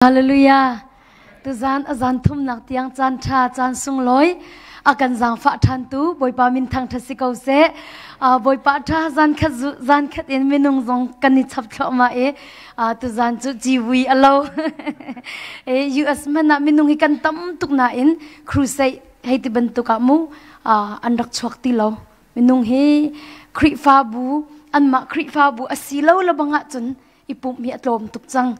Hallelujah. Tuzan a zan thumnak tiang caan ṭha caan sunglawi a kan zaangfah ṭhan tu Bawipa min thangṭhat si ko seh. Bawipa ṭha zan khat zan khat in minung zong kan i chap thluahmah i tuzan cu ciwi a lo. US hmanh ah minung hi kan tam tuk nain crusade hei ti bantuk ah mu an rak chuak ti lo. Minung hi Khrihfabu anmah Khrihfabu a si lo lebang ahcun i pumh hi a tlawm tuk cang.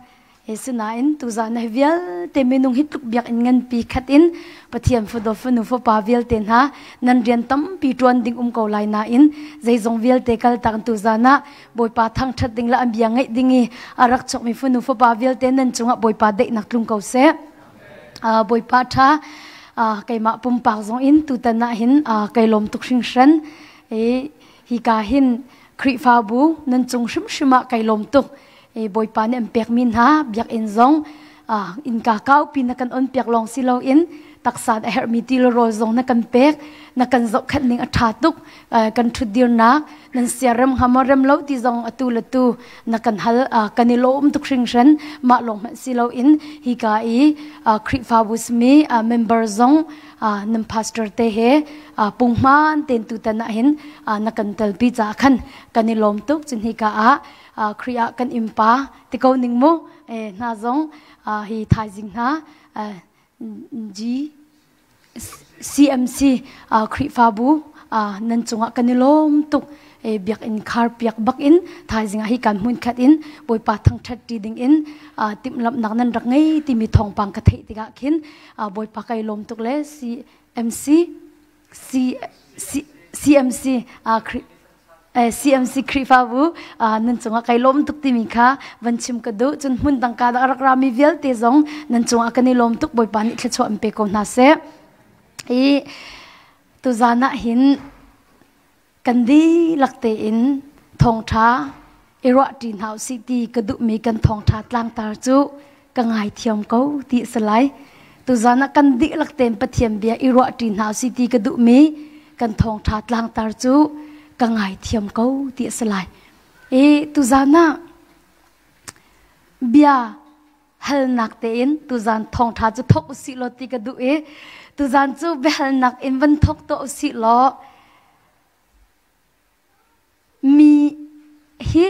Sinain tuzan hi vialte minung hi tluk biakinn nganpi khat in Pathian fado fanu fapa vialte hna nan rian tampi ṭuan ding um ko lai nain zeizong vialte kaltak tuzan ah Bawipa thangṭhat ding le an bia ngaih ding i a rak chokmi fanu fapa vialte nan cungah Bawipa daihnak tlung ko seh. Bawipa ṭha keimah pumpak zong in tutan ah hin kai lawm tuk hringhran. Hika hin Khrihfabu nan cung hrimhrim ah kai lawm tuk. Bawipa nih an pekmi hna biakinn zong innka kaupi na kan on piak lawng si loin taksa a herhmi ti le rawl zong na kan pek na kan zohkhenh ning a ṭha tuk kan ṭhutdirnak nan siarem hnga maw rem lo ti zong atu le tu na kan hal kan i lawm tuk hringhran mah lawng hmanh si loin hika i Khrihfabu simi member zong nan pastor te he punghman ten tutan ah hin na kan telpi caah khan kan i lawm tuk cun hika ah Khrih ah kan innpa ti ko ning mu hna zong hi thaizing hna G CMC Khrihfabu nan cungah kan i lawm tuk biakinn khar piak bak in thaizing ah hi kan hmun khat in Bawipa thangthat ti ding in timhlamhnak nan rak ngei timi thawngpang ka theih tikah khin Bawipa kai lawm tuk le CMC CMC CMC Khrihfabu nan cungah kai lawm tuk timi kha van chim ka duh cun hmun dang ka rak rami vialte zong nan cungah kan i lawm tuk Bawipa nih thluachuah an pe ko hna seh i tuzan ah hin kan dihlak tein thawngṭha i ruahṭi hna usih ti ka duhmi kan thawngṭha tlangtar cu ka ngaithiam ko ti a si lai. Tuzan ah kan dihlak tein Pathian bia i ruahṭi hna usih ti ka duhmi kan thawngṭha tlangtar cu ka ngaithiam ko ti a si lai. I tuzan ah bia halnak tein tuzan thawngṭha cu thawk usih law ti ka duh i tuzan cu biahalnak in van thawk tuah usih law Mi hi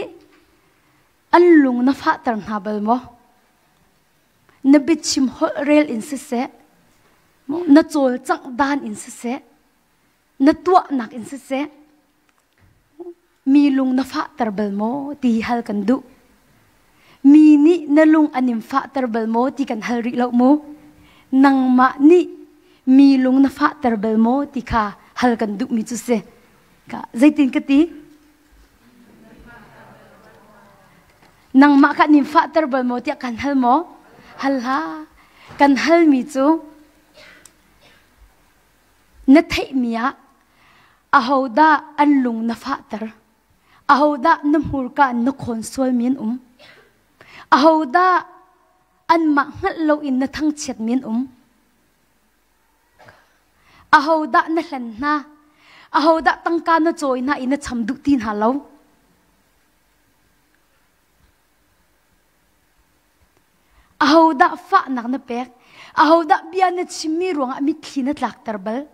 an lung na fahter hna bal maw? Na biachim holh rel in siseh, na cawlcangh dan in siseh, na tuahnak in siseh, mi lung na fahter bal maw ti hal kan duh. Mi nih na lung an in fahter bal maw ti kan hal rih lo mu. Nangmah nih mi lung na fahter bal maw ti kha hal kan duhmi cu si. Ka zeitin ka ti? Nangmah kha nin fahter bal maw tiah kan hal maw? Hal hlah. Kan halmi cu na theihmi ah ahodah an lung na fahter? Ahodah na hmurka in na khawn sualmi an um? Ahodah anmah hngalh loin na thangchiatmi an um? Ahodah na hlen hna? Ahodah tangka na cawi hna i na cham duh ti hna lo? Ahodah fahnak na pek? Ahodah bia na chimmi ruangah mitthli na tlakter bal?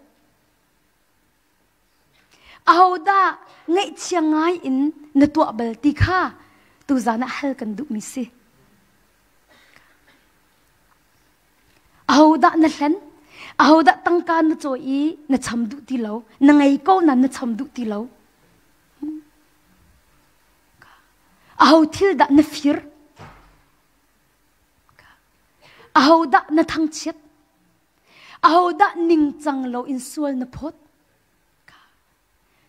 Ahodah ngaihchia ngai in na tuah bal ti kha tuzan ah hal kan duhmi si. Ahodah na hlen? Ahodah tangka na cawi i na cham duh ti lo? Na ngei ko nain na cham duh ti lo? Aho thil dah na fir? Ahodah na thangchiat? Ahodah ningcang lo in sual na phawt?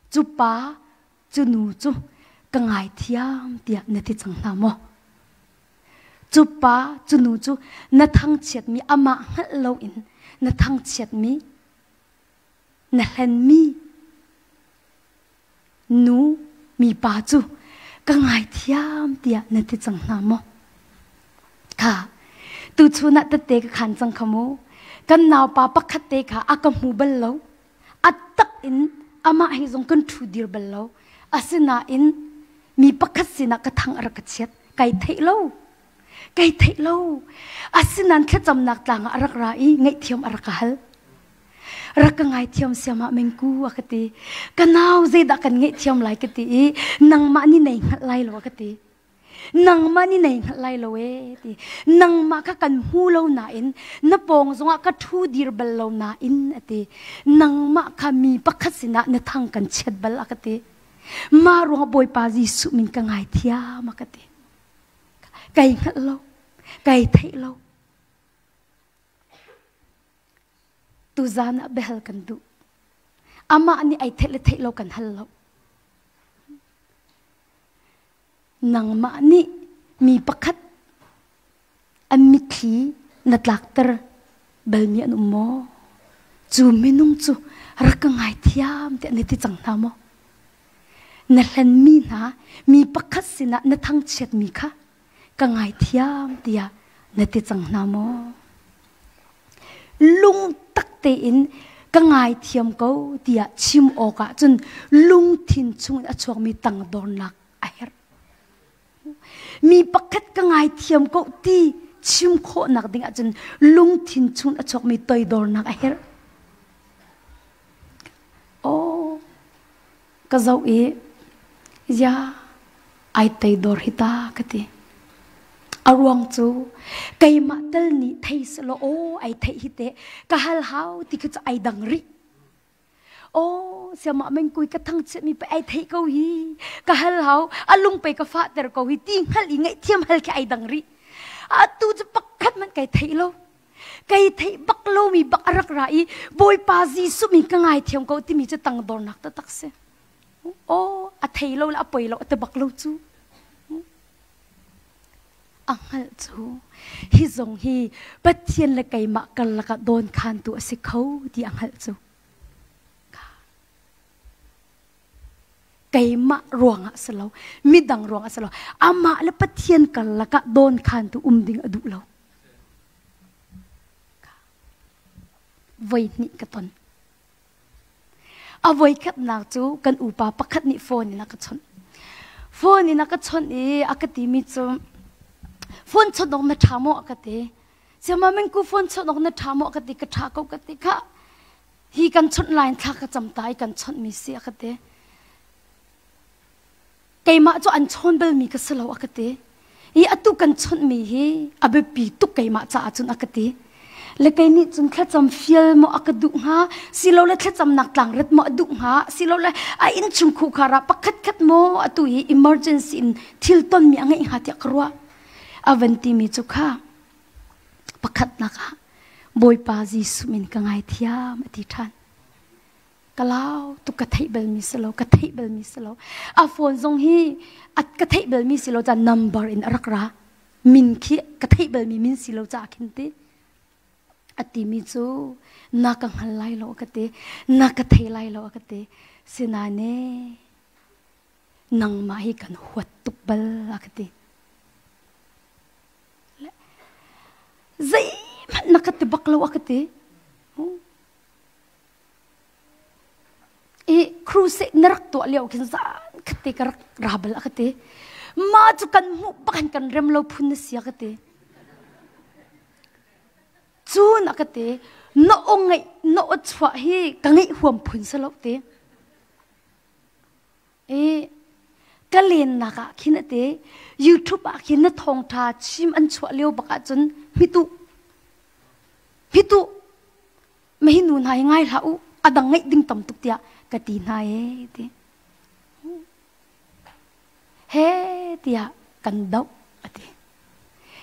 Cu pa, cu nu cu ka ngaithiam tiah na ti cang hna maw? Cu pa, cu nu cu na thangchiatmi amah hngalh loin na thangchiatmi, na hlenmi nu, mipa cu ka ngaithiam tiah na ti cang hna maw? Kha, tuchun ah tette ka khan cang kha mu. Kan naupa pakhat te kha a ka hmu bal lo. A tak in amah hi zong kan ṭhu dir bal lo. Asinain mi pakhat sinah ka thang a rak ka chiat. Kai theih lo. Kai theih lo. Asinain thlacamnak tlang ah a rak ra i ngaihthiam a rak ka hal. Rak ka ngaithiam siamah mengku a ka ti. Ka nau zeidah kan ngaihthiam lai ka ti i nangmah nih nei hngalh lai lo a ka ti. Nangmah nih nei hngalh lai lo ee ti. Nangmah kha kan hmu lo nain na pawng zongah ka ṭhu dir bal lo nain a ti. Nangmah kha mi pakhat sinah na thang kan chiat bal a ka ti. Mah ruangah Bawipa Jesuh min ka ngaithiam a ka ti. Kai hngalh lo, kai theih lo. Tuzan ah biahal kan duh. Amah nih ai theih le theih lo kan hal lo. Nangmah nih mi pakhat an mitthli na tlakter balmi an um maw? Cu minung cu rak ka ngaithiam tiah na ti cang hna maw? Na hlenmi hna mi pakhat sinah na thangchiatmi kha ka ngaithiam tiah na ti cang hna maw? Lungtak tein ka ngaithiam ko tiah chim awkah cun lungthin chungin a chuakmi tangdornak a herh. Mi pakhat ka ngaithiam ko ti chim khawhnak ding ahcun lungthin chung a chuakmi toidornak a herh. Oh, ka zoh i ya ai teidor hi ta ka ti. A ruang cu keimah tal nih thei selaw aw ai theih hi te ka hal hau ti khi cu ai dang rih. Aw siamah mengkui ka thangchiat mi pei ai theih ko hi ka hal hau a lung pei ka fahter ko hi ti hngalh i ngaihthiam hal khi ai dang rih. Atu cu pakhat hmanh kai theih lo. Kai theih bak lomi bak a rak ra i Bawipa Jesuh min ka ngaithiam ko timi cu tangdornak taktak si. Aw a thei lo le a poi lo a ti bak lo cu. A hngalh cu hi zong hi Pathian le keimah karlak ah dawnkhantu a si kho ti a hngalh cu. Keimah ruangah si lo, midang ruangah si lo, amah le Pathian karlak ah dawnkhantu um ding a duh lo. Voi hnih ka ton. A voikhatnak cu kan upa pakhat nih phone in a ka chawnh. Phone in a ka chawnh i a ka timi cu phone chawnh awk na ṭha maw a ka ti. Siama mingku phone chawnh awk na ṭha maw a ka ti ka ṭha ko ka ti kha hi kan chawnh lai thla ka cam ta i kan chawnh mi si a ka ti. Keimah cu an chawn balmi ka si lo a ka ti. I atu kan chawnhmi hi a biapi tuk keimah caah cun a ka ti. Le kei nih cun thlacam fial maw a ka duh hnga, silole thlacamnak tlangret maw a duh hnga, silole a innchung khukhar ah pakhat khat maw atu hi emergency in thil tonmi a ngeih hnga tiah ka ruah. A van timi cu kha pakhatnak ah Bawipa Jesuh min ka ngaithiam a ti ṭhan. Ka lau tuk ka theih balmi si lo ka theih balmi si lo a phone zong hi a ka theih balmi si lo ca number in a rak ra min khi ka theih balmi min si lo ca khin ti a timi cu na ka hngal lai lo ka ti na ka thei lai lo ka ti sinane nangmah hi kan huat tuk bal a ka ti zeihmanh na ka ti bak lo a ka ti I crusade na rak tuah lio khin zan khat te ka rak ra bal a ka ti. Mah cu kan hmuh bak in kan rem lo phun na si a ka ti. Cun a ka ti, na aw ngaih na aw chuah hi ka ngaih huam phun si lo ti. I ka lennak ah khin a ti, YouTube ah khin na thawngṭha chim an chuah lio bak ahcun hmitu hmitu Mahi nu hna hi ngai hlah u, a dang ngeih ding tam tuk tiah ka ti hna ee ti. He tiah kan doh a ti.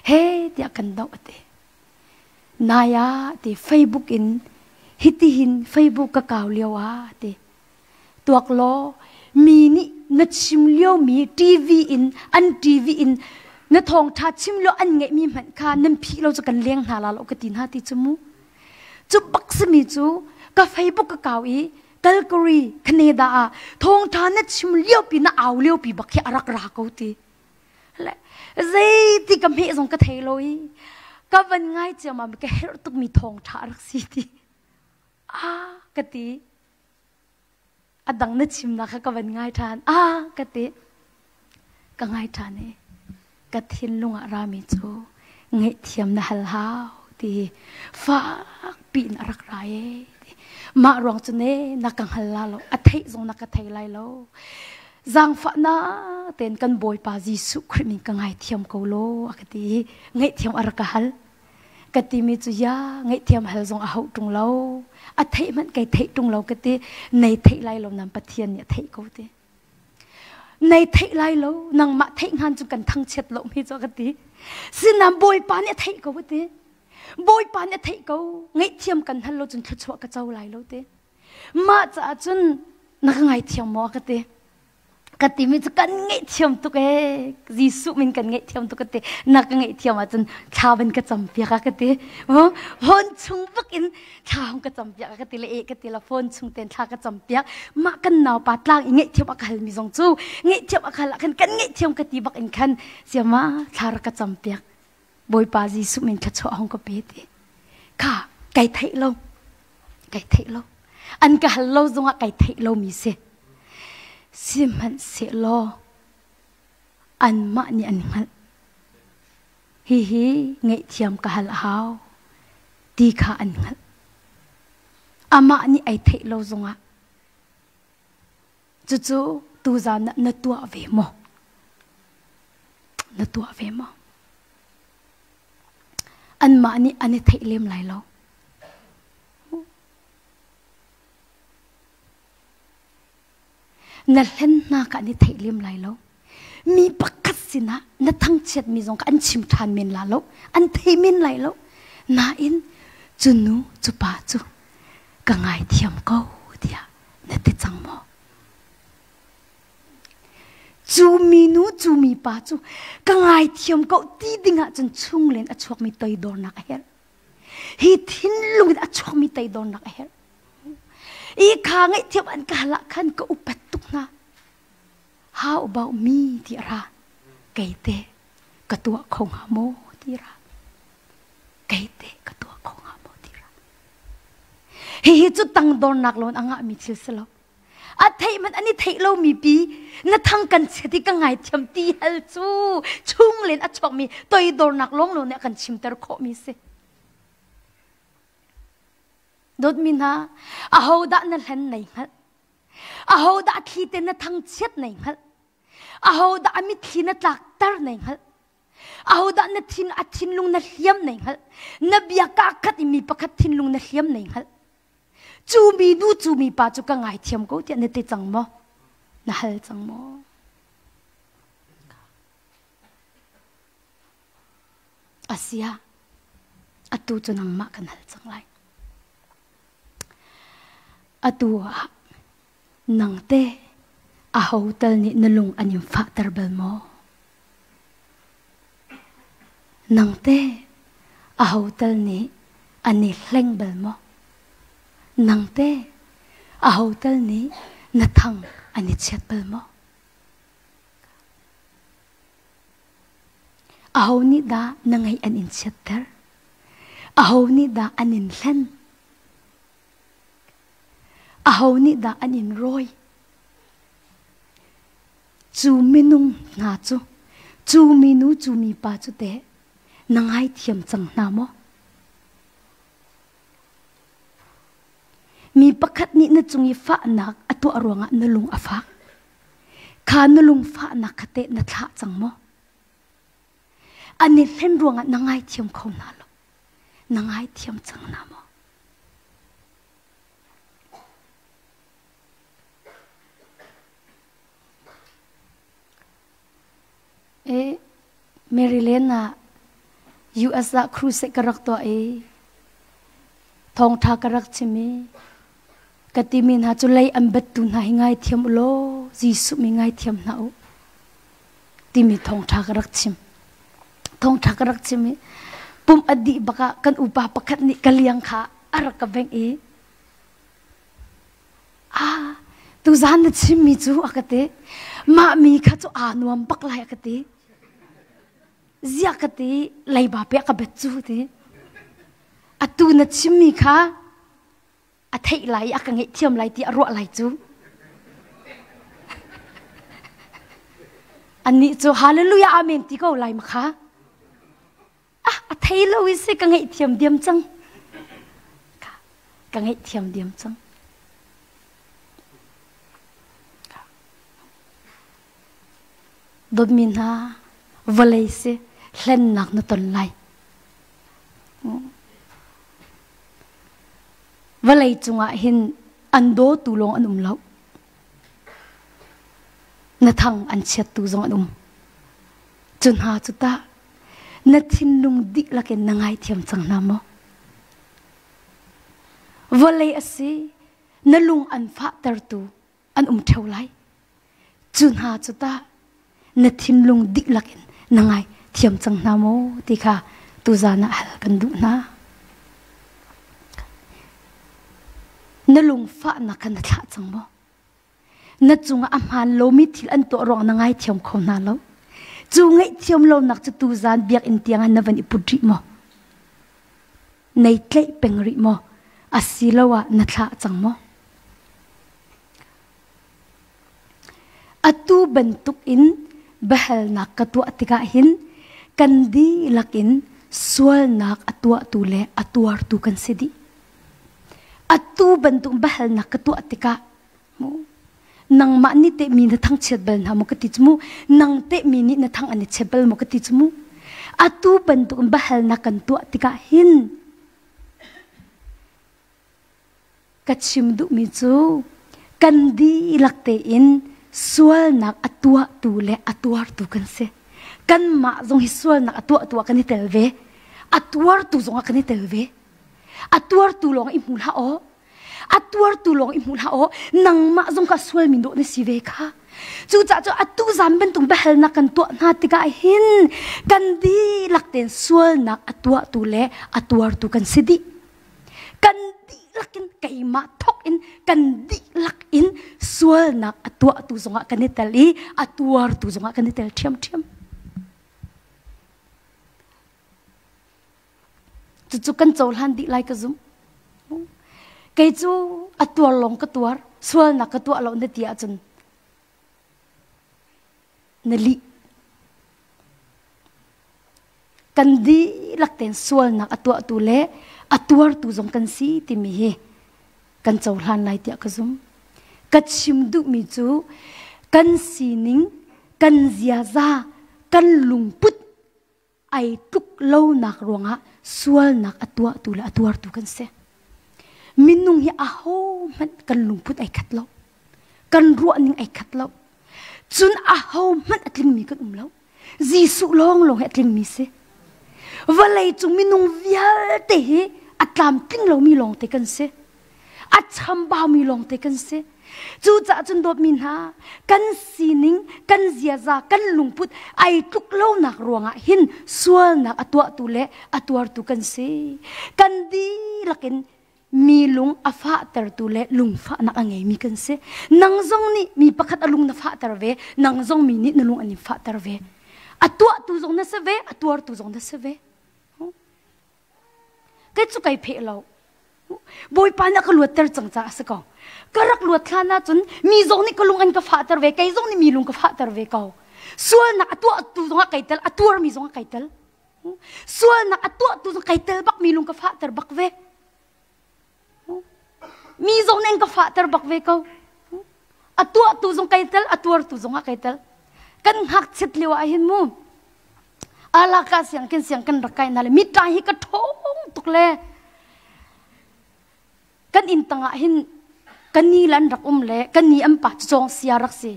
He tiah kan doh a ti. Nai ah ti Facebook in hitihin Facebook ka kau lio ah ti. Tuak law mi nih na chim liomi TV in an TV in na thawngṭha chim lio an ngeihmi hmanh kha nan phih lo cu kan leng hna la lo ka ti hna ti cu mu. Cu bak simi cu ka Facebook ka kau i Calgary, Canada ah thawngṭha na chim liopi na au liopi bak hi a rak ra ko ti. Le zeiti ka hmeh zong ka thei lo i ka van ngai ciammam ka herh tukmi thawngṭha a rak si ti. Ah ka ti. A dang na chimnak kha ka van ngai ṭhan. Ah ka ti. Ka ngai ṭhan i ka thinlung ah rami cu. Ngaihthiam na hal hau ti fak piin a rak ra e. Mah ruang cu ne na ka hngal la lo, a theih zong na ka thei lai lo. Zaangfahnak tein kan Bawipa Jesuh Khrih min ka ngaithiam ko law a ka ti i ngaihthiam a rak ka hal. Ka timi cu ya ngaihthiam hal zong a hauh ṭung lo. A theih hmanh kai theih ṭung lo ka ti. Nei theih lai lo nan Pathian nih a theih ko ti. Nei theih lai lo nangmah theih hngan cu kan thangchiat lo mi cu ka ti. Sinain Bawipa nih a theih ko ka ti. Bawipa nih a theih ko. Ngaihthiam kan hal lo cun thluachuah ka co lai lo ti. Mah caah cun na ka ngaithiam maw ka ti. Ka timi cu kan ngaihthiam tuk ee. Jesuh min kan ngaihthiam tuk ka ti. Na ka ngaihthiam ahcun thla van ka cam piak a ka ti. Phone chung bak in thla hong ka cam piak a ka ti le eh ka ti la phone chung ten thla ka cam piak. Mah kan naupa tlang i ngaihthiam a ka halmi zong cu ngaihthiam a ka hal ah khan kan ngaihthiam ka ti bak in khan siama thla rak ka cam piak. Bawipa Jesuh min thluachuah hong ka pe ti. Kha kai theih lo. Kai theih lo. An ka hal lo zongah kai theih lomi si. Sihmanhsehlaw anmah nih an hngalh. Hihi ngaihthiam ka hal a hau ti kha an hngalh. Amah nih ai theih lo zongah cucu tuzan ah na tuah ve maw? Na tuah ve maw? Anmah nih an i theih lem lai lo. Na hlen hna kha an i theih lem lai lo. Mi pakhat sinah na thangchiatmi zong kha an chim ṭhan men la lo. An thei men lai lo. Nain cu nu cu pa cu ka ngaithiam ko tiah na ti cang maw? Cu minu cu mipa cu ka ngaithiam ko ti dingah cun chunglen a chuakmi toidornak a herh. Hi thinlung in a chuakmi toidornak a herh. I kha ngaihthiam an ka hal ah khan ka upat tuk hna. How about me ti ra. Kei te ka tuah kho hnga maw ti ra. Kei te ka tuah kho hnga maw ti ra. Hihi cu tangdornak lawn a ngahmi thil si lo. A theih man an i theih lomi pi na thang kan chiat i ka ngaithiam ti hal cu chunglen a chuakmi toidornak lawnglawng nih a kan chimter khawhmi si. Dawtmi hna, ahodah na hlen nei hngalh? Ahodah thli te na thangchiat nei hngalh? Ahodah a mitthli na tlakter nei hngalh? Ahodah na thin a thinlung na hliam nei hngalh? Na bia kaa khat i mi pakhat thinlung na hliam nei hngalh? Cu mi nu cu mi pa cu ka ngaithiam ko tiah na ti cang maw? Na hal cang maw? Asia, atu cu nangmah kan hal cang lai. Atu ah nangte aho tal nih na lung an in fahter bal maw? Nangte aho tal nih an i hleng bal maw? Nangte aho tal nih na thang an i chiat bal maw? Aho nih dah na ngaih an in chiatter? Aho nih dah an in hlen? Aho nih dah an in rawi? Cu minung hna cu, cu minu cu mipa cu teh na ngaithiam cang hna maw? Mi pakhat nih na cung i fahnak a tuah ruangah na lung a fak. Kha na lungfahnak kha teh na thlah cang maw? An i hlen ruangah na ngaithiam kho hna lo. Na ngaithiam cang hna maw? E, Maryland ah US ah crusade ka rak tuah i thawngṭha ka rak chim i Ka timi hna cu lei an battu hna hi ngaithiam u law Jesuh mi ngaithiam hna u timi thawngṭha ka rak chim. Thawngṭha ka rak chim i pumh a dih bak ah kan upa pakhat nih ka liang kha a rak ka bengh i ah tuzaan na chimmi cu a ka ti. Mah mi kha cu aa nuam bak lai a ka ti. Ziah ka ti leiba pe ka bet cu ti. Atu na chimmi kha a theih lai i a ka ngaihthiam lai ti a ruah lai cu. Annih cu hallelujah amen ti ko lai ma kha. Ah, a thei lo i si ka ngaihthiam diam cang. Ka ngaihthiam diam cang. Dawtmi hna, vawlei si hlennak na ton lai. Vawlei cungah hin an dawtu lawng an um lo. Na thang an chiattu zong an um. Cu hna cu tah na thinlung dihlak in na ngaithiam cang hna maw? Vawlei a si, na lung an fahtertu an um ṭheo lai. Cu hna cu tah na thinlung dihlak in na ngai thiam cang hna maw ti kha tuzan ah hal kan duh hna. Na lungfahnak kha na thlah cang maw? Na cungah a hmaan lomi thil an tuah ruang na ngaithiam kho hna lo. Cu ngaihthiam lonak cu tuzan biakinn tiang ah na van i put rih maw? Nei tlaih peng rih maw? Asiloah na thlah cang maw? Atu bantuk in biahalnak ka tuah tikah hin kan dihlak in sualnak a tuahtu le a tuartu kan si dih. Atu bantuk biahalnak ka tuah tikah mu nangmah nih teh mi na thangchiat bal hna maw ka ti cu mu nang teh mi nih na thang an i chiat bal maw ka ti cu mu atu bantuk in biahalnak kan tuah tikah hin Ka chim duhmi cu kan dihlak tein sualnak a tuahtu le a tuartu kan si. Kanmah zong hi sualnak a tuahtu ah kan i tel ve. A tuartu zong ah kan i tel ve. A tuartu lawng i hmu hlah aw. A tuartu lawng i hmu hlah aw. Nangmah zong kha sualmi dawh na si ve kha. Cucaah cu atu zan bantuk biahalnak kan tuah hna tikah hin kan dihlak tein sualnak a tuahtu le a tuartu kan si dih. Kan dihlak in keimah thawk in kan dihlak in sualnak a tuahtu zongah kan i tel i a tuartu zongah kan i tel ṭhiamṭhiam. Cucu kan cohlan dih lai ka zumh. Kei cu a tuar lawng ka tuar, sualnak ka tuah lo na ti ahcun na lih. Kan dihlak tein sualnak a tuahtu le a tuartu zong kan si timi hi kan cohlan lai tiah ka zum. Ka chim duhmi cu kan sining, kan ziaza, kan lungput ai tluk lonak ruangah sualnak a tuahtu le a tuartu kan si. Minung hi ahohmanh kan lungput ai khat lo. Kan ruahning ai khat lo. Cun ahohmanh a tlingmi kan um lo. Jesuh lawnglawng hi a tlingmi si. Vawlei cung minung vialte hi a tlamtling lomi lawngte kan si. A chambaumi lawngte kan si. Cucaah cun dawtmi hna, kan sining, kan ziaza, kan lungput ai tluk lonak ruangah hin sualnak a tuahtu le a tuartu kan si. Kan dihlak in mi lung a fahtertu le lungfahnak a ngeimi kan si. Nang zong nih mi pakhat a lung na fahter ve, nang zong mi nih na lung an in fahter ve. A tuahtu zong na si ve, a tuartu zong na si ve. Kei cu kai pheh lo. Bawipa nih a ka luatter cang caah a si ko. Ka rak luat hlan ahcun mi zong nih ka lung an ka fahter ve, kei zong nih mi lung ka fahter ve ko. Sualnak a tuahtu zongah kai tel, a tuarmi zongah kai tel. Sualnak a tuahtu zong kai tel bak mi lung ka fahter bak ve. Mi zong nih an ka fahter bak ve ko. A tuahtu zong kai tel, a tuartu zongah kai tel. Kan ngakchiat lio ah hin mu, alaka siang kin siang kan rak kai na le mi ṭai hi ka ṭhawng tuk le kan inn tangah hin kan ni lan rak um le kan ni an pa cawng sia rak si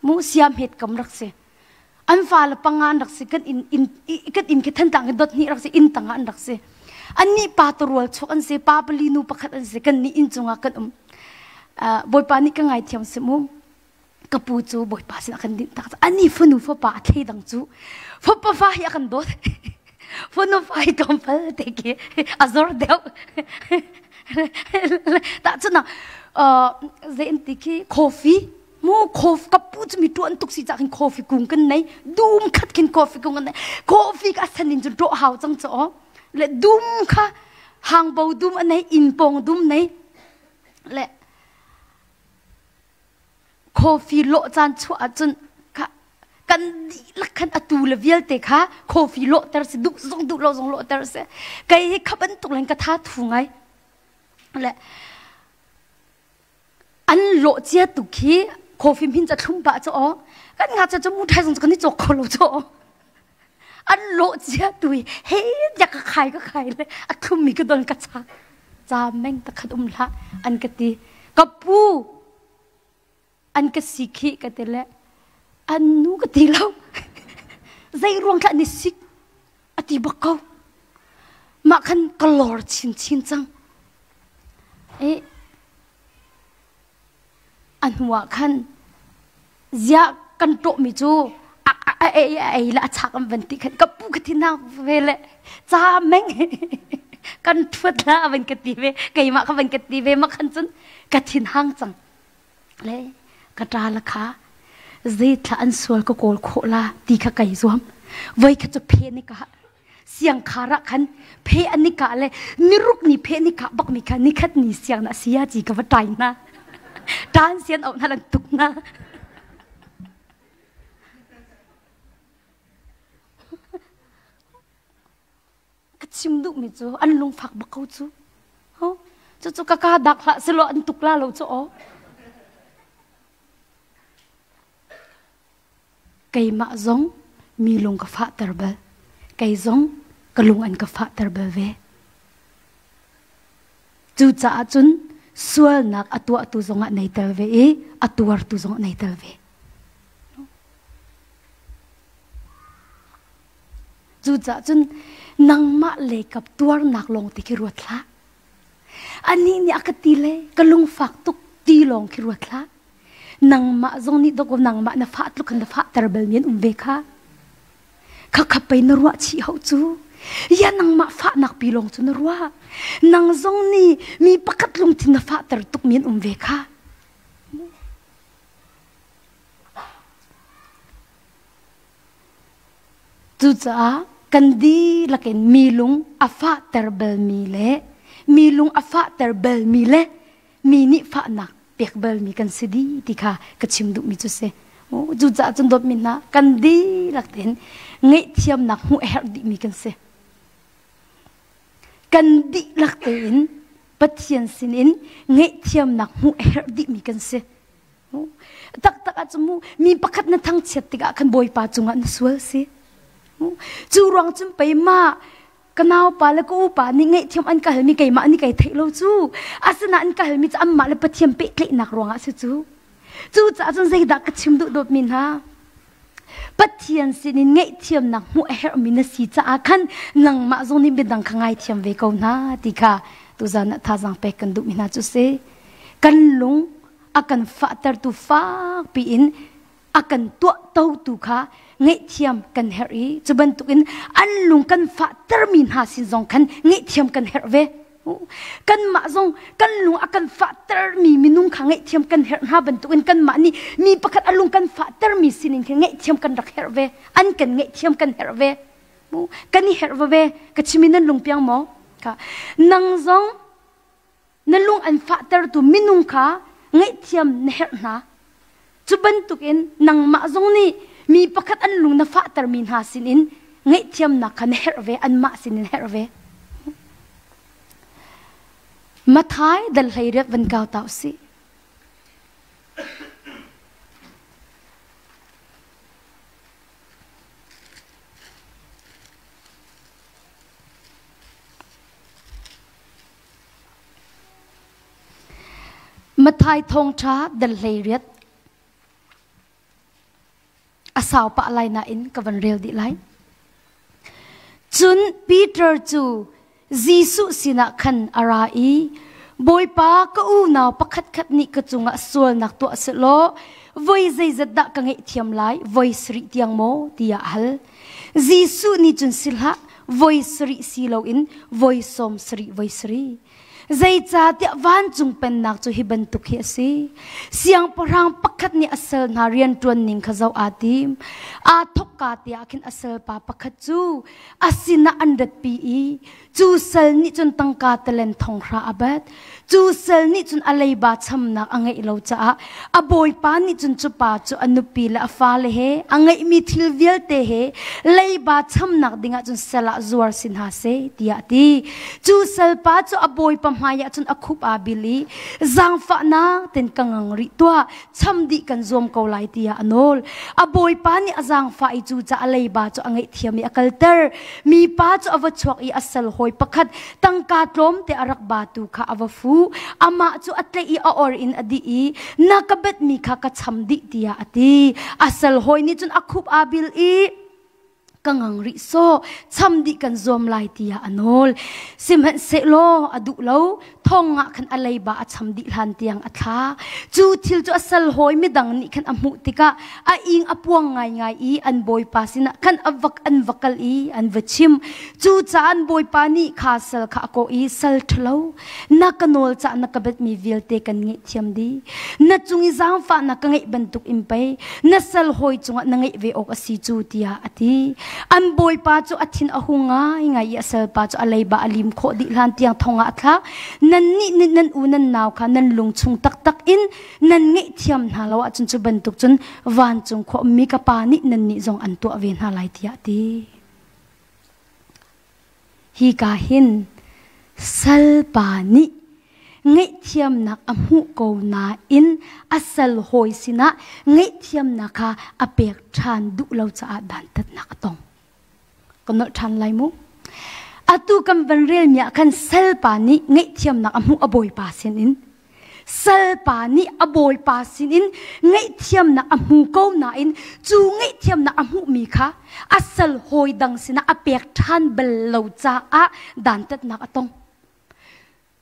mu sia hmet kam rak si an fa le panga an rak si kan inn inn kan inn khi thantlang khi dot hnih rak si inn tangah an rak si an nih pa turual chuak an si pa pali nu pakhat an si kan nih inn cungah kan um bawipa nih ka ngaithiam si mu ka pu cu bawipa sin a kan dinh tak ani fanu fapa a thlei dang cu fapa fa hi a kan dawt fanu fa hi tlawmpal te khi a zor deuh ta cun zei in ti khi coffee mu coffee ka pu cu mi tuan tuk si ca khin coffee kung kan nei dum khat khin coffee kung kan nei coffee ka san in cun ṭawh hau cang cho le dum kha hangbo dum a nei inn pawng dum nei le Coffee lawh caan chuah ahcun kha. Kan dihlak khan atu le vialte kha coffee lawhter si duh zong duh lo zong lawhter si. Kei hi kha bantuk len ka tha thu ngai. Le an lawh cia tu khi coffee min ca thlum pah chu aw. Kan nga cha chu mu thai zong kan i cawk kho lo chu aw. An lawh cia tu hi he ya ka khai ka khai le a thlum mi ka don ka cha. Cha meng ta khat um hlah an ka ti. Ka pu an ka sik hi ka ti le an nu ka ti lo zei ruang thlah ni sik a ti bak ko mah khan ka lor chin chin cang e a hnuah khan zia kan ṭawh mi cu a a ei a ei la a chak an van ti khan ka pu ka thin hang ve le cha meng kan thuat la van ka ti ve keimah ka van ka ti ve ma khan cun ka thin hang cang Le ka ṭa la kha zeithla an sual ka kawl khawh la ti kha kai zuam. Voi kha cu phe ni ka siang khar ah khan phe an ni kah le niruk ni phe ni kah bak mi kha nikhat ni siang na sia ci ka va ṭai na. Ṭan sian auh na lan tuk na. Ka chim duhmi cu an lungfak bak ko cu. Cucu ka ka dak hlah selaw an tuk la lo cu aw. Keimah zong mi lung ka fahter bal. Kei zong ka lung an ka fahter bal ve. Cucaah cun sualnak a tuahtu zongah nei tel ve i a tuartu zongah nei tel ve. Cucaah cun nangmah le kap tuarnak lawng te khi ruat hlah. Anih nih a ka ti le ka lungfak tuk ti lawng khi ruat hlah. Nangmah zong nih dawkaw nangmah na fah tluk khan na fahter bal mi an um ve kha. Khakha pei na ruah chih hau cu. Ya nangmah fahnak pi lawng cu na ruah. Nang zong nih mi pakhat lungthin na fahter tuk mi an um ve kha. Cucaah kan dihlak in mi lung a fahter balmi le mi lung a fahter balmi le mi nih fahnak pek balmi kan si dih ti kha ka chim duhmi cu si. Cucaah cun dawtmi hna kan dihlak tein ngaihthiamnak hmuh a herh dihmi kan si. Kan dihlak tein Pathian sinin ngaihthiamnak hmuh a herh dihmi kan si. Taktak ah cu mu mi pakhat na thangchiat tikah khan Bawipa cungah na sual si. Cu ruang cun pei ma ka naupa le ka upa nih ngaihthiam an ka halmi keimah nih kai theih lo cu. Asinain an ka halmi cu anmah le Pathian pehtlaihnak ruangah si cu. Cucaah cun zeidah ka chim duh dawtmi hna? Pathian sinin ngaihthiamnak hmuh a herhmi na si caah khan nangmah zong nih midang kha ngaithiam ve ko hna ti kha tuzan ah thazaang pek kan duhmi hna cu si. Kan lung a kan fahtertu fakpi in a kan tuahtotu kha ngaihthiam kan herh i cu bantukin an lung kan fahtermi hna sin zong khan ngaihthiam kan herh ve. Kanmah zong kan lung a kan fahtermi minung kha ngaihthiam kan herh hna bantukin kanmah nih mi pakhat a lung kan fahtermi sinin khin ngaihthiam kan rak herh ve. An kan ngaihthiam kan herh ve. Kan i herh ve. Ka chimi nan lung piang maw? Ka nang zong na lung an fahtertu minung kha ngaihthiam na herh hna. Cu bantukin nangmah zong nih mi pakhat an lung na fahtermi hna sinin ngaihthiamnak kha na herh ve, anmah sinin herh ve. Mathai dal 18 van kau ta usih. Matthai thawngṭha dal 18 a sau pah lai nain ka van rel dih lai. Cun Peter cu Jesuh sinah khan a ra i Bawipa ka unau pakhatkhat nih ka cungah sualnak tuah sehlaw voi zeizat dah ka ngaihthiam lai voi sarih tiang maw tiah a hal. Jesuh nih cun si hlah voi sarih si loin voi sawm sarih voi sarih. Zeicahtiah vancung pennak cu hi bantuk hi a si. Siangpahrang pakhat nih a sal hna rianṭuan ning kha zoh aa tim. Aa thawkka te ah khin a salpa pakhat cu a sinah an ratpi i. Cu sal nih cun tangka talen thong hra a bat. Cu sal nih cun a leiba chamnak a ngeih lo caah a bawipa nih cun cu pa cu a nupi le a fale he a ngeihmi thil vialte he leiba chamnak dingah cun sal ah zuar si hna seh tiah a ti. Cu salpa cu a bawipa hmaiah cun a khup aa bil i zaangfahnak ten ka ngang rih tuah cham dih kan zuam ko lai tiah a nawl. A bawipa nih a zaangfah i cucaah a leiba cu a ngaihthiam i a kalter. Mipa cu a va chuak i a sal hawi pakhat tangka tlawmte a rak batu kha a va fuh. Amah cu a tlaih i a or in a dih i na ka betmi kha ka cham dih tiah a ti. A sal hawi nih cun a khup aa bil i ka ngang rih sawh cham dih kan zuam lai tiah a nawl sihmanhsehlaw a duh lo thong ah khan a leiba a cham dih hlan tiang a thla cu thil cu a sal hawi midang nih khan a hmuh tikah a ing a puang ngaingai i an bawipa sinah khan a vak an va kal i an va chim cu caah an bawipa nih kha sal kha a kawh i sal ṭhalo na ka nawl cah na ka betmi vialte kan ngaihthiam dih na cung i zaangfahnak ka ngeih bantuk in pei na sal hawi cungah na ngeih ve awk a si cu tiah a ti an bawipa cu a thin a hung ngaingai i a salpa cu a leiba a lim khawh dih hlan tiang thong ah a thlak nan nih nih nan u nan nau kha nan lung chung taktak in nan ngaihthiam hna lo ahcun cu bantuk cun vancung khua ummi ka pa nih nan nih zong an tuah ve hna lai tiah a ti Hika hin salpa nih ngaihthiamnak a hmuh ko nain a sal hawi sinah ngaihthiamnak kha a pek ṭhan duh lo caah dantatnak a tong. Ka nolh ṭhan lai mu. Atu kan van relmi ah khan salpa nih ngaihthiamnak a hmuh a bawipa sinin Salpa nih a bawipa sinin ngaihthiamnak a hmu ko nain cu ngaihthiamnak a hmuhmi kha a sal hawi dang sinah a pek ṭhan bal lo caah dantatnak a tong.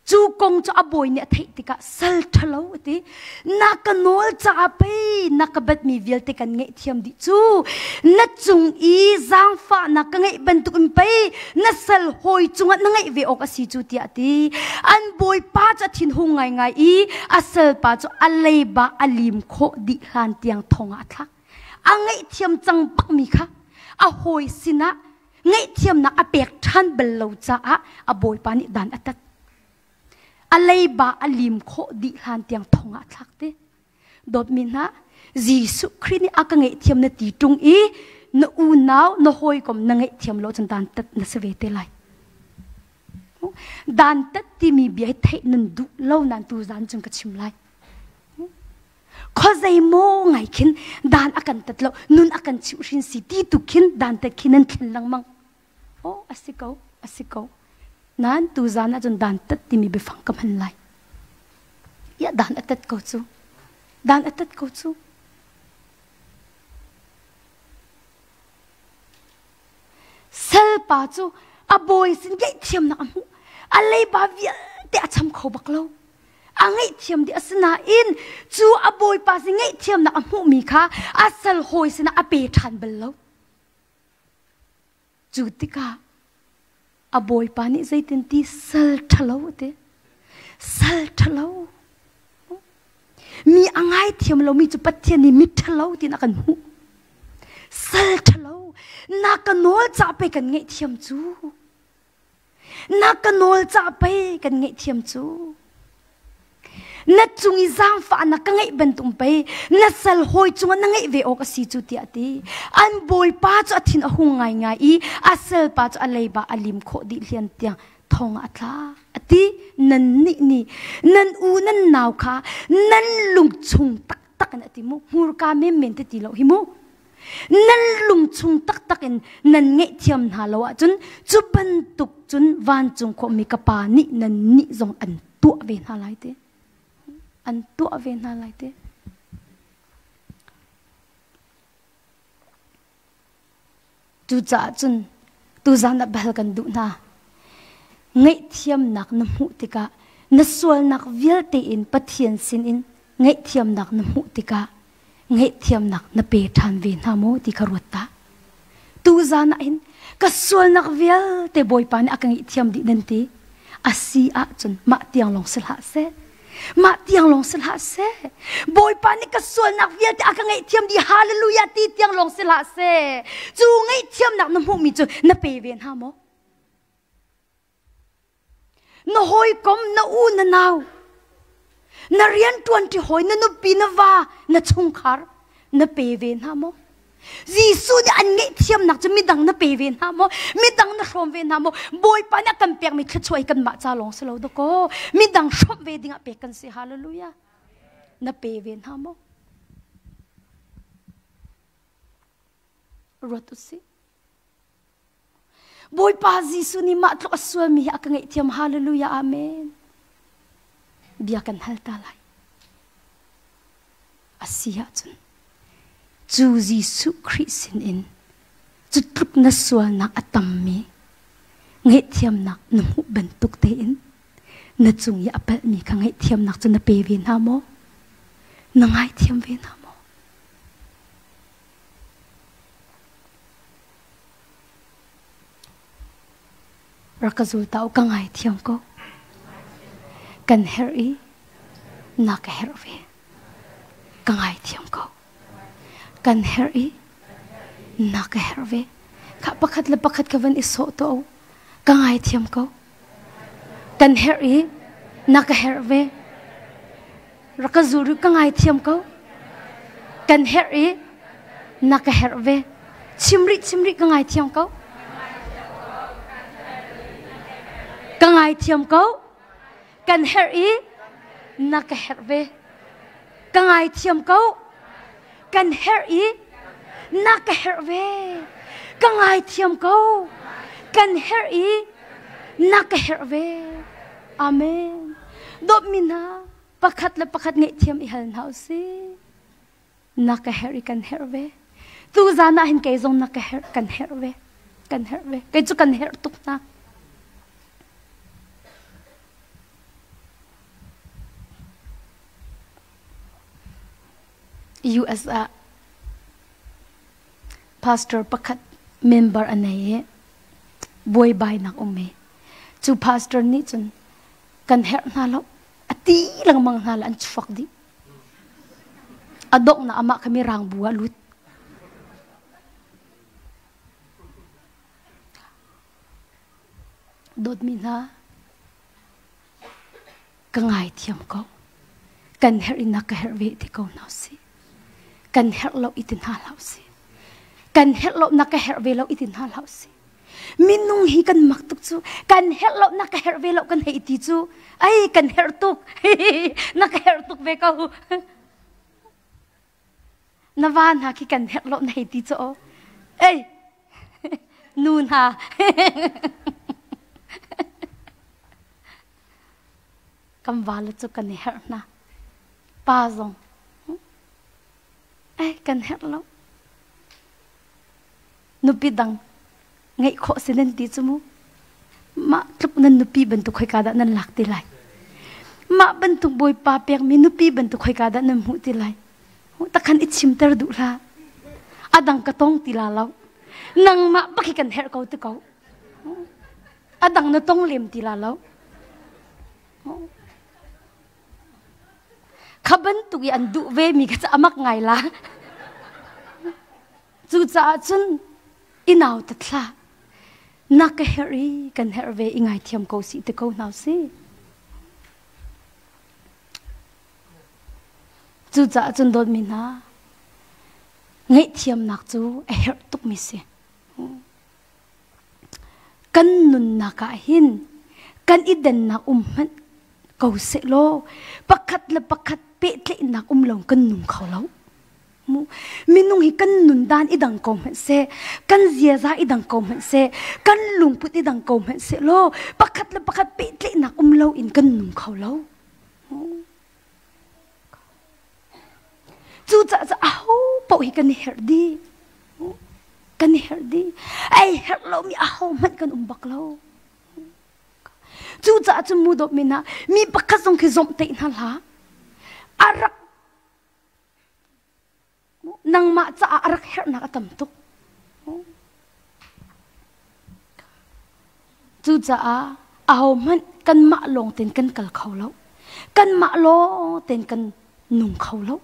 Cu kong cu a bawi nih a theih tikah sal ṭhalo a ti. Na ka nawl caah pei na ka batmi vialte kan ngaihthiam dih cu. Na cung i zaangfahnak ka ngeih bantuk in pei na sal hawi cungah na ngeih ve awk a si cu tiah a ti. An bawipa cu a thinhung ngaingai i a salpa cu a leiba a lim khawh dih hlan tiang thong ah a thlak. A ngaihthiam cang bakmi kha a hawi sinah ngaihthiamnak a pek ṭhan bal lo caah a bawipa nih dan a tat. A leiba a lim khawh dih hlan tiang thong ah a thlak te. Dawtmi hna, Jesuh Khrih nih a ka ngaihthiam na ti ṭung i na unau, na hawikom na ngaihthiam lo cun dantat na si ve te lai. Dantat timi bia hi theih nan duh lo nan tu zan cun ka chim lai. Khuazei maw ngai khin dan a kan tat lo, nun a kan chimh hrin si ti tu khin dan tat khi nan thlen lengmang. Oh, a si ko, a si ko. Nan tu zan ahcun dan tat timi biafang ka hman lai. Ya dan a tat ko cu. Dan a tat ko cu. Salpa cu a bawi sin ngaihthiamnak a hmuh. A leiba vialte a cham kho bak lo. A ngaihthiam dih asinain cu a bawipa sin ngaihthiamnak a hmuhmi kha a sal hawi sinah a pe ṭhan bal lo. Cu tikah a bawipa nih zeitin ti sal ṭhalo a ti. Sal ṭhalo. Mi a ngaithiam lomi cu Pathian nih mi ṭhalo tiin a kan hmuh. Sal ṭhalo. Na ka nawl ca pe kan ngaihthiam cu. Na ka nawl ca pei kan ngaihthiam cu. Na cung i zaangfahnak ka ngeih bantuk pei na sal hawi cungah na ngeih ve awk a si cu tiah a ti. An bawipa cu a thin a hung ngaingai i a salpa cu a leiba a lim khawh dih hlian tiang thong ah a tla. A ti nannih nih nan u nan nau kha nan lungchung taktak in a ti mu hmurka menmen te ti lo hi mu. Nan lungchung taktak in nan ngaihthiam hna lo ahcun cu bantuk cun vancung khuami ka pa nih nannih zong an tuah ve hna lai ti. An tuah ve hna lai ti. Cucaah cun tuzan ah bal kan duh hna. Ngaihthiamnak na hmuh tikah na sualnak vialte in Pathian sinin ngaihthiamnak na hmuh tikah ngaihthiamnak na pe ṭhan ve hna maw ti kha ruat ta. Tuzan ah hin ka sualnak vialte Bawipa nih a ka ngaihthiam dih nan ti. A si ahcun mah tiang lawng si hlah seh. Mah tiang lawng si hlah seh. Bawipa nih ka sualnak vialte a ka ngaihthiam dih hallelujah ti tiang lawng si hlah seh. Cu ngaihthiamnak na hmuhmi cu na pe ve hna maw? Na hawikom, na u, na nau, na rianṭuanṭi hawi, na nupi, na va, na chungkhar na pe ve hna maw? Jesuh nih an ngaihthiamnak cu midang na pe ve hna maw? Midang na hrawm ve hna maw? Bawipa nih a kan pekmi thluachuah hi kanmah ca lawng si lo dakaw. Midang hrawmh ve dingah pek kan si. Hallelujah. Na pe ve hna maw? Ruat usih. Bawipa Jesuh nih mah tluk a sualmi hi a ka ngaihthiam. Hallelujah. Amen. Bia kan hal ta lai. A si ahcun cu Jesuh Khrih sinin cu tluk na sualnak a tammi ngaihthiamnak na hmuh bantuk tein na cung i a palhmi kha ngaihthiamnak cu na pe ve hna maw? Na ngaithiam ve hna maw? Rak ka zul ta u ka ngaithiam ko. Kan herh i na ka herh ve. Ka ngaithiam ko. Kan herh i na ka herh ve. Kha pakhat le pakhat ka van i sawh to u. Ka ngaithiam ko. Kan herh i na ka herh ve. Rak ka zul rih ka ngaithiam ko. Kan herh i na ka herh ve. Chim rih chim rih ka ngaithiam ko. Ka ngaithiam ko. Kan herh i na ka herh ve. Ka ngaithiam ko. Kan herh i na ka herh ve. Ka ngaithiam ko. Kan herh i na ka herh ve. Amen. Dawtmi hna, pakhat le pakhat ngaihthiam i hal hna usih. Na ka herh i kan herh ve. Tu zan ah hin kei zong na ka herh, kan herh ve. Kan herh ve. Kei cu kan herh tuk hna. US ah pastor pakhat member a nei i buaibainak um i cu pastor nih cun kan herh hna lo a ti lengmang hna le an chuak dih a donghnak amah kha mirang bu ah lut dawtmi hna ka ngaithiam ko kan herh in na ka herh ve ti ko hna sih kan herh lo i ti hna hlah sih kan herh lo na ka herh ve lo i ti hna hlah sih minung hi kan mak tuk cu kan herh lo na ka herh ve lo kan hei ti cu ai kan herh tuk na ka herh tuk ve ko na va hna khi kan herh lo na hei ti cu ei nu hna kan va le cu kan i herh hna pa zong ei kan herh lo nupi dang ngeih khawh si nan ti cu mu mah tluk nan nupi bantuk khoika dah nan lak ti lai mah bantuk bawipa pekmi nupi bantuk khoika dah nan hmuh ti lai takhan i chimter duh hlah adang ka tong ti la lo nangmah bak hi kan herh ko ti ko adang na tong lem ti la lo kha bantuk i an duh ve mi kha amak ngai la Cucaah cun i nautat hlah. Na ka herh i kan herh ve i ngaithiam ko sih ti ko hna sih. Cucaah cun dawtmi hna, ngaihthiamnak cu a herh tukmi si. Kan nunnak ah hin kan i dennak um hmanh ko sehlaw pakhat le pakhat pehtlaihnak um lo kan nung kho lo. Minung hi kan nun dan i dang ko hmanh seh, kan ziaza i dang ko hmanh seh, kan lungput i dang ko hmanh seh law pakhat le pakhat pehtlaihnak um lo in kan nung kho lo. Cucaah cu aho paoh hi kan i herh dih. Kan i herh dih. Ei herh lomi aho hmanh kan um bak lo. Cucaah cu mu dawt min ah mi pakhat zong khi zomhtaih hna hlah. A rak Nangmah caah a rak herhnak a tam tuk. Cucaah ahohmanh kanmah lawng tein kan kal kho lo. Kanmah lawng tein kan nung kho lo.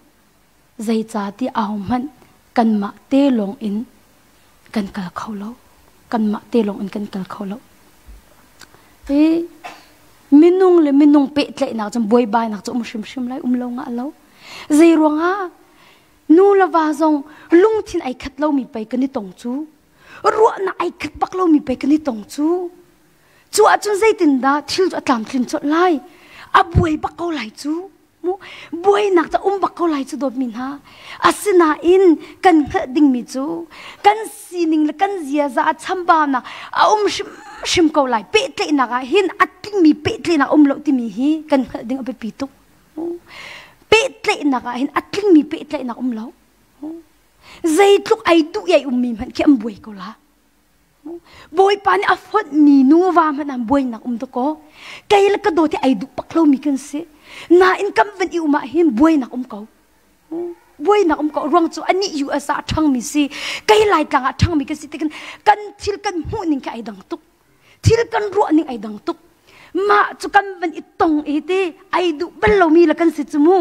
Zeicahtiah ahohmanh kanmah te lawng in kan kal kho lo. Kanmah te lawng in kan kal kho lo. Hi Minung le minung pehtlaihnak cun buaibainak cu um hrimhrim lai, um lo ngah lo. Zei ruangah nu le va zong lungthin ai khat lomi pei kan i tong cu. Ruahnak ai khat bak lomi pei kan i tong cu. Cu ahcun zeitindah thil cu a tlamtlin colh lai? A buai bak ko lai cu. Mu buainak ca um bak ko lai cu dawtmi hna. Asinain kan hngalh dingmi cu kan sining le kan ziaza a chambaunak a um hrimhrim ko lai. Pehtlaihnak ah hin a tlingmi pehtlaihnak um lo timi hi kan hngalh ding a biapi tuk. Pehtlaihnak ah hin a tlingmi pehtlaihnak um lo. Zeitluk ai duh i ai ummi hmanh khi an buai ko la. Bawipa nih a fonhmi nuva hmanh ah buainak um dakaw. Kei le ka dawt hi ai duh bak lomi kan si. Nain kan van i um ah hin buainak um ko. Buainak um ko ruang cu anih US ah a ṭhangmi si, kei Laitlang ah a ṭhangmi kan si tikin kan thil kan hmuh ning khi ai dang tuk. Thil kan ruah ning ai dang tuk. Mah cu kan van i tong i ti ai duh bal lomi le kan si cu mu.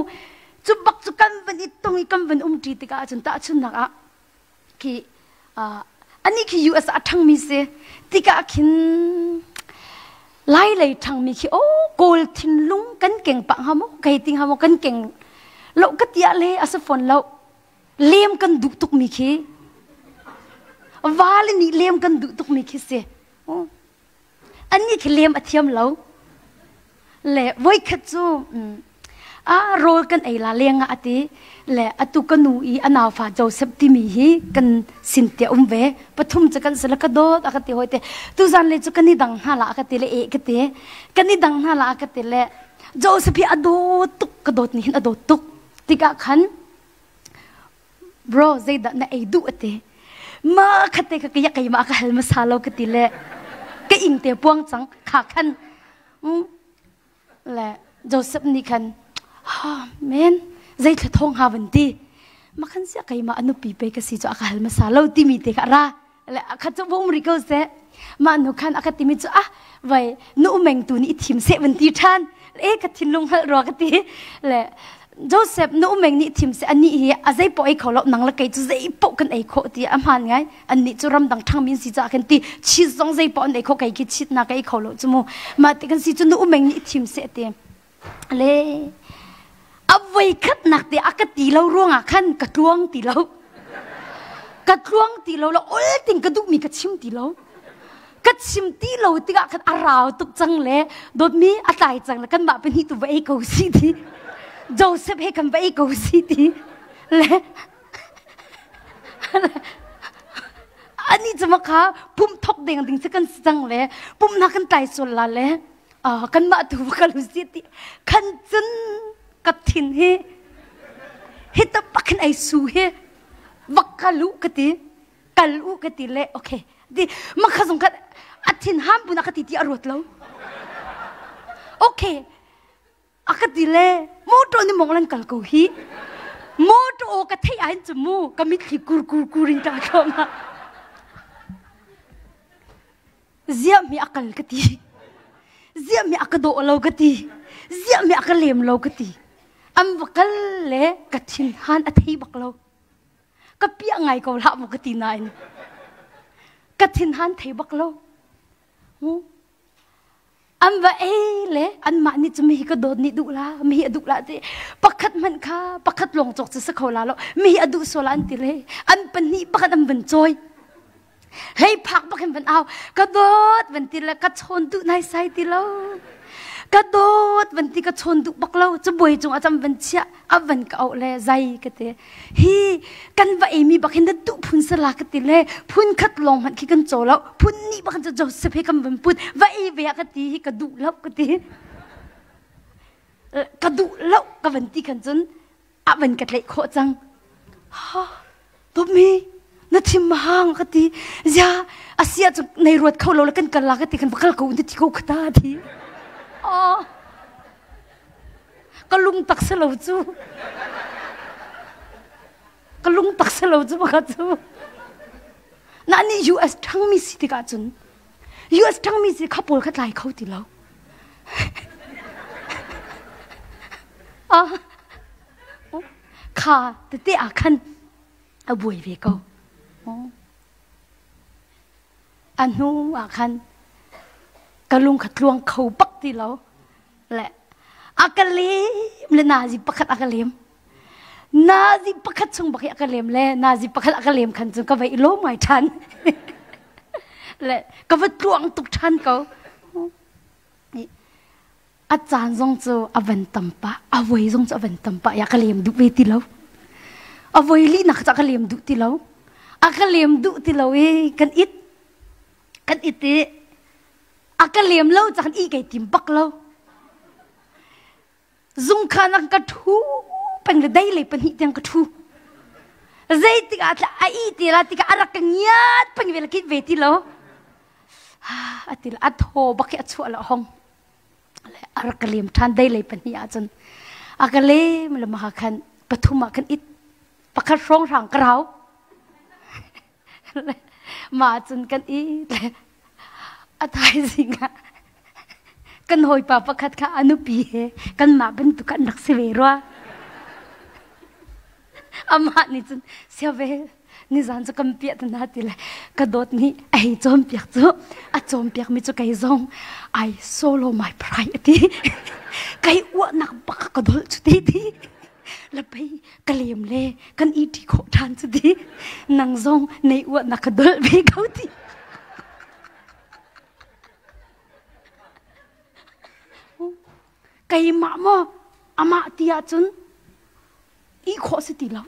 Cu bak cu kan van i tong i kan van um ṭi tikah ahcun tahchunhnak ah khi anih khi US ah a ṭhangmi si tikah khin lai lei ṭhangmi khi o kawl thinlung kan keng pah hnga maw kai ti hnga maw kan keng lo ka tiah le a si fawn lo lem kan duh tukmi khi vale nih lem kan duh tukmi khi si Annih khi lem a thiam lo. Le voikhat cu a rawl kan ei la leng ah a ti. Le atu ka nu i a naufa Joseph timi hi kan sin te um ve. Pathum cu kan si le ka dawt a ka ti hoi te. Tuzan le cu kan i dang hna la a ka ti le e ka ti. Kan i dang hna la a ka ti le Joseph hi a dawt tuk ka dawt nih hin a dawt tuk. Tikah khan Bro, zeidah na ei duh ati. Ma khate ka kaya keimah ka hal masa lo ka ti le ka ing te puang cang kha khan le Joseph nih khan ha men zei thla thong ha van ti ma khan sia keimah anupi pe ka si chu aka hal masa lo timi te kha ra le kha chu bum ri ko se ma nu khan aka timi chu ah vai nu meng tu ni thim se van ti than e ka thinlung hal ro ka ti le Joseph nu meng nih thim se ani hi a zei po ei kho lo nang la kei chu zei po kan ei kho ti a hman ngai an nih chu ramdang thang min si cha kan ti chi zong zei po an ei kho kai ki chit na kai kho lo chu mu ma ti kan si chu nu meng nih thim se ti le a voi khat nak te a ka ti lo ruangah khan ka tluang ti lo ka tluang ti lo la ol ting ka duh mi ka chim ti lo ka chim ti lo tikah khan a rau tuk cang le dawtmi a tlai cang le kan mah pahnih tu va ei ko si ti Joseph he kan va ei ko si ti le ani cu kha pum thok deng ding si kan si cang le pum na kan tlai sual la le kanmah tu va kal usih ti khan cun ka thin hi hi ta bakhin ai su hi vak kal u ka ti kal u ka ti le okay ti makha zong khat a thin ham bu na ka ti ti a ruat lo okay a ka ti le motor ni mong lan kal ko hi motor ka thei ain chu mu ka mitthli kur kur kur in ta thoma Ziah mi a kal ka ti. Ziah mi a ka dawh lo ka ti. Ziah mi a ka lem lo ka ti. An va kal le ka thin han a thei bak lo. Ka piah ngai ko hlah mu ka ti nain. Ka thin han thei bak lo. Mu. An va ei le anmah nih cu mihi ka dawt nih duh la mihi a duh la ti pakhat hmanh kha pakhat lawng cawk cu si kho la lo mihi a duh sual an ti le an pahnih pakhat an van cawi hlei phak bak in van au ka dawt van ti le ka chawn duh nai sai ti lo ka dawt van ti ka chawn duh bak lo cabuai cung ah cam van chiah a van ka auh le zai ka ti Hi kan va eimi bak hin na duh phun sala ka ti le phun khat lawng hmanh khi kan caw lo phun nih bak cu Joseph he kan van put va ei ve ah ka ti hi ka duh lo ka ti ka duh lo ka van ti khan cun a van ka tlaih khawh cang ha Tommy na thim hang ka ti zia asia cu nei ruat kho lo le kan kal la ka ti khan va kal ko na ti ko khata ti oh Ka lung tak si lo cu. Ka lung tak si lo cu pakhat cu. Na nih US ṭhangmi si tikah cun US ṭhangmi si kha pawl kha tlai kho ti lo. Ah, kha tete ah khan a buai ve ko. A hnu ah khan ka lung kha tluang kho bak ti lo. Le a ka lem le nazi pakhat a ka lem. Nazi pakhat chung bak hi a ka lem le nazi pakhat a ka lem khan cun ka va i lawm ngai ṭhan. Le ka va tluang tuk ṭhan ko. A caan zong cu a van tam pah, a voi zong cu a van tam pah ya ka lem duh ve ti lo. A voi lihnak cu a ka lem duh ti lo. A ka lem duh ti lo i kan it. Kan it i a ka lem lo caan i kai tim bak lo. Zungkhan ah ka ṭhu peng le dei lei pahnih tiang ka ṭhu. Zeitik ah a i ti la tikah a rak ka ngiat peng ve la kit ve ti lo. A ti a thaw bak hi a chuah la hong. A rak ka lem ṭhan dei lei pahnih ahcun. A ka lem le maha khan pathum ah kan it. Pakhat hrawng hrang ka rau. Mah cun kan i a thaizing ah kan hawipa pakhat kha a nupi he kanmah bantuk an rak si ve rua. Amah nih cun siave nizan cu kan piah te na ti le ka dawt nih a hei cawnpiak cu a cawnpiak mi cu kei zong I solo my pride a ti. Kei uahnak bak ka dolh cu ti ti. La pei ka lem le kan i ṭi khawh ṭhan cu di nang zong nei uah na ka dolh ve ko ti. Keimah maw amah ti ahcun i khawh si ti lo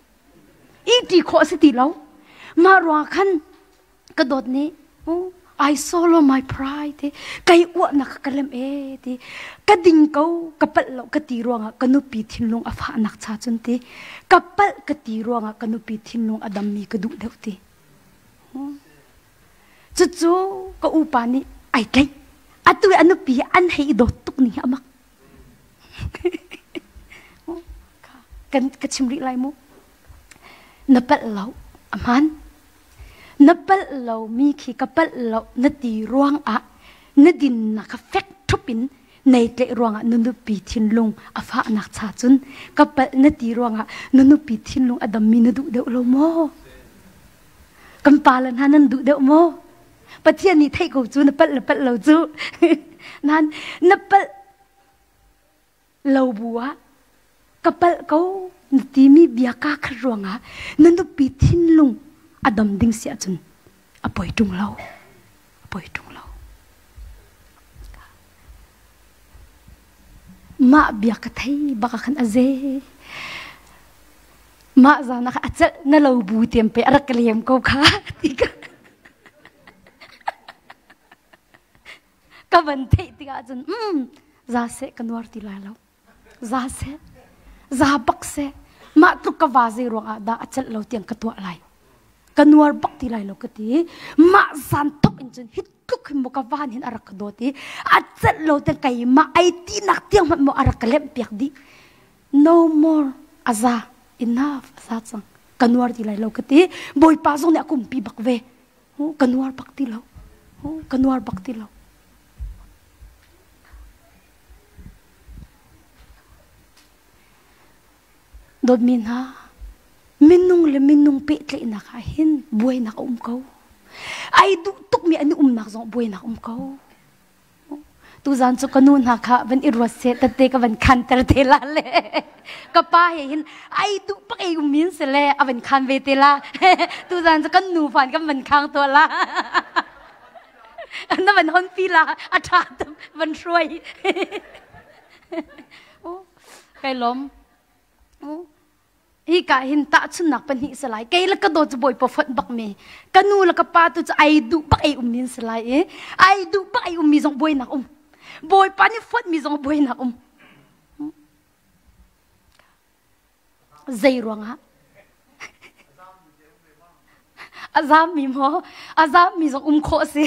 i ṭi khawh si ti lo. Mah ruang khan ka dawt nih I swallow my pride ti kai uahnak ka lem e ti ka ding ko ka palh lo ka ti ruangah ka nupi thinlung a fahnak cha cun ti ka palh ka ti ruangah ka nupi thinlung a dammi ka duh deuh ti. Cucu ka upa nih ai tlaih atu i a nupi an hei i dawt tuk ning hi amak. Kan ka chim rih lai mu. Na palh lo a hmaan. Na palh lomi khi ka palh lo na ti ruangah na dinnak kha fek ṭhup in nei tlaih ruangah na nupi thinlung a fahnak cha cun ka palh na ti ruangah na nupi thinlung a dammi na duh deuh lo maw? Kan pale hna nan duh deuh maw? Pathian nih theih ko cu na palh le palh lo cu. Nan na palh lo bu ah ka palh ko na timi bia kaa khat ruangah na nupi thinlung a dam ding si ahcun a poi ṭung lo. A poi ṭung lo. Mah bia ka thei bak ah khan a ze. Mah zan ah a celh na lo bu tiam pe a rak ka lem ko kha ti ka ka van theih tikah cun za seh ka nuar ti lai lo. Za seh za bak seh mah tluk ka va zei ruangah dah a celh lo tiang ka tuah lai. Ka nuar bak ti lai lo ka ti. Mah zan thok in cun hi tluk hin maw ka van hin a rak ka dawt i a celh lo tiang keimah ai tinak tiang hmanh maw a rak ka lemh piak dih. No more a za enough a za cang. Ka nuar ti lai lo ka ti. Bawipa zong nih a kumpi bak ve. Ka nuar bak ti lo. Ka nuar bak ti lo. Dawtmi hna, minung le minung pehtlaihnak ah hin buainak a um ko. Ai duh tukmi an i umnak zong buainak um ko. Tuzan cu ka nu hna kha van i ruat seh tette ka van khanter te la le ka pa he hin ai duh pak ei um min se le a van khan ve te la. Tuzan cu kan nu fan kan van khang to la. Na van hon pi la a tha tuk van hruai. Kai lom. Hika hin tahchunnak pahnih si lai. Kei le ka dawt cu Bawipa fonh bak mi. Ka nu le ka pa tu cu ai duh bak ei ummi an si lai i ai duh bak ei ummi zong buainak um. Bawipa nih fonh mi zong buainak um. Zei ruangah? A zammi maw? A zammi zong um khawh a si.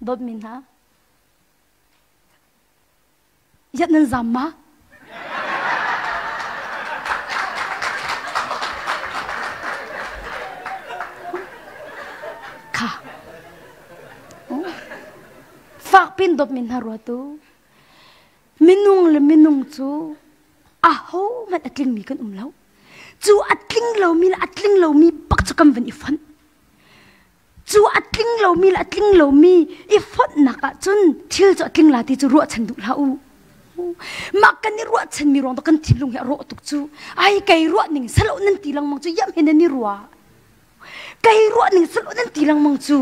Dawtmi hna, Yat nan zam ma? Kha. Fak pin dawt min hna ruatu. Minung le minung cu aho hmanh a tlingmi kan um lo. Cu a tling lomi le a tling lomi bak cu kan van i fonh. Cu a tling lomi le a tling lomi i fonhnak ah cun thil cu a tling la ti cu ruahchan duh hlah u. Mah kan i ruahchanmi ruang kan thinlung hi a rawh tuk cu. Ai kei ruah ning salo nan ti lengmang cu yam hin nan i ruah. Kei ruah ning salo nan ti lengmang cu.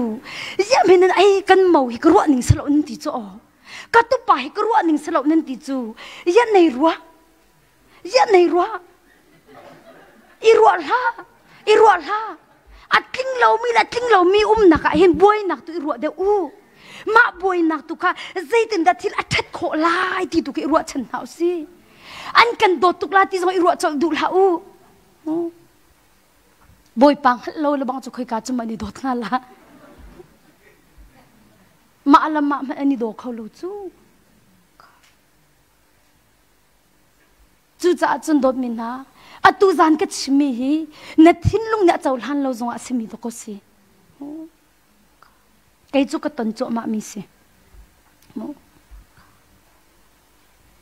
Yam hin nan ai kan mo hi ka ruah ning salo nan ti cu aw. Ka tupa hi ka ruah ning salo nan ti cu. Yan nei ruah. Ziah nei ruah? I ruah hlah. I ruah hlah. A tling lomi le tling lomi umnak ah hin buainak tu i ruah deuh u. Mah buainak tu kha zeitindah thil a ṭhat khawh lai ti tu khi i ruahchan hna usih. An kan dawt tuk la ti zong i ruah colh duh hlah u. Bawipa hngalh lo le bang cu khoika cu an i dawt hnga la. Mah le mah hmanh an i daw kho lo cu. Cucaah cun dawtmi hna, atu zan ka chimmi hi na thinlung nih a cohlan lo zongah a simi dawk si. Kei cu ka ton cuahmahmi si.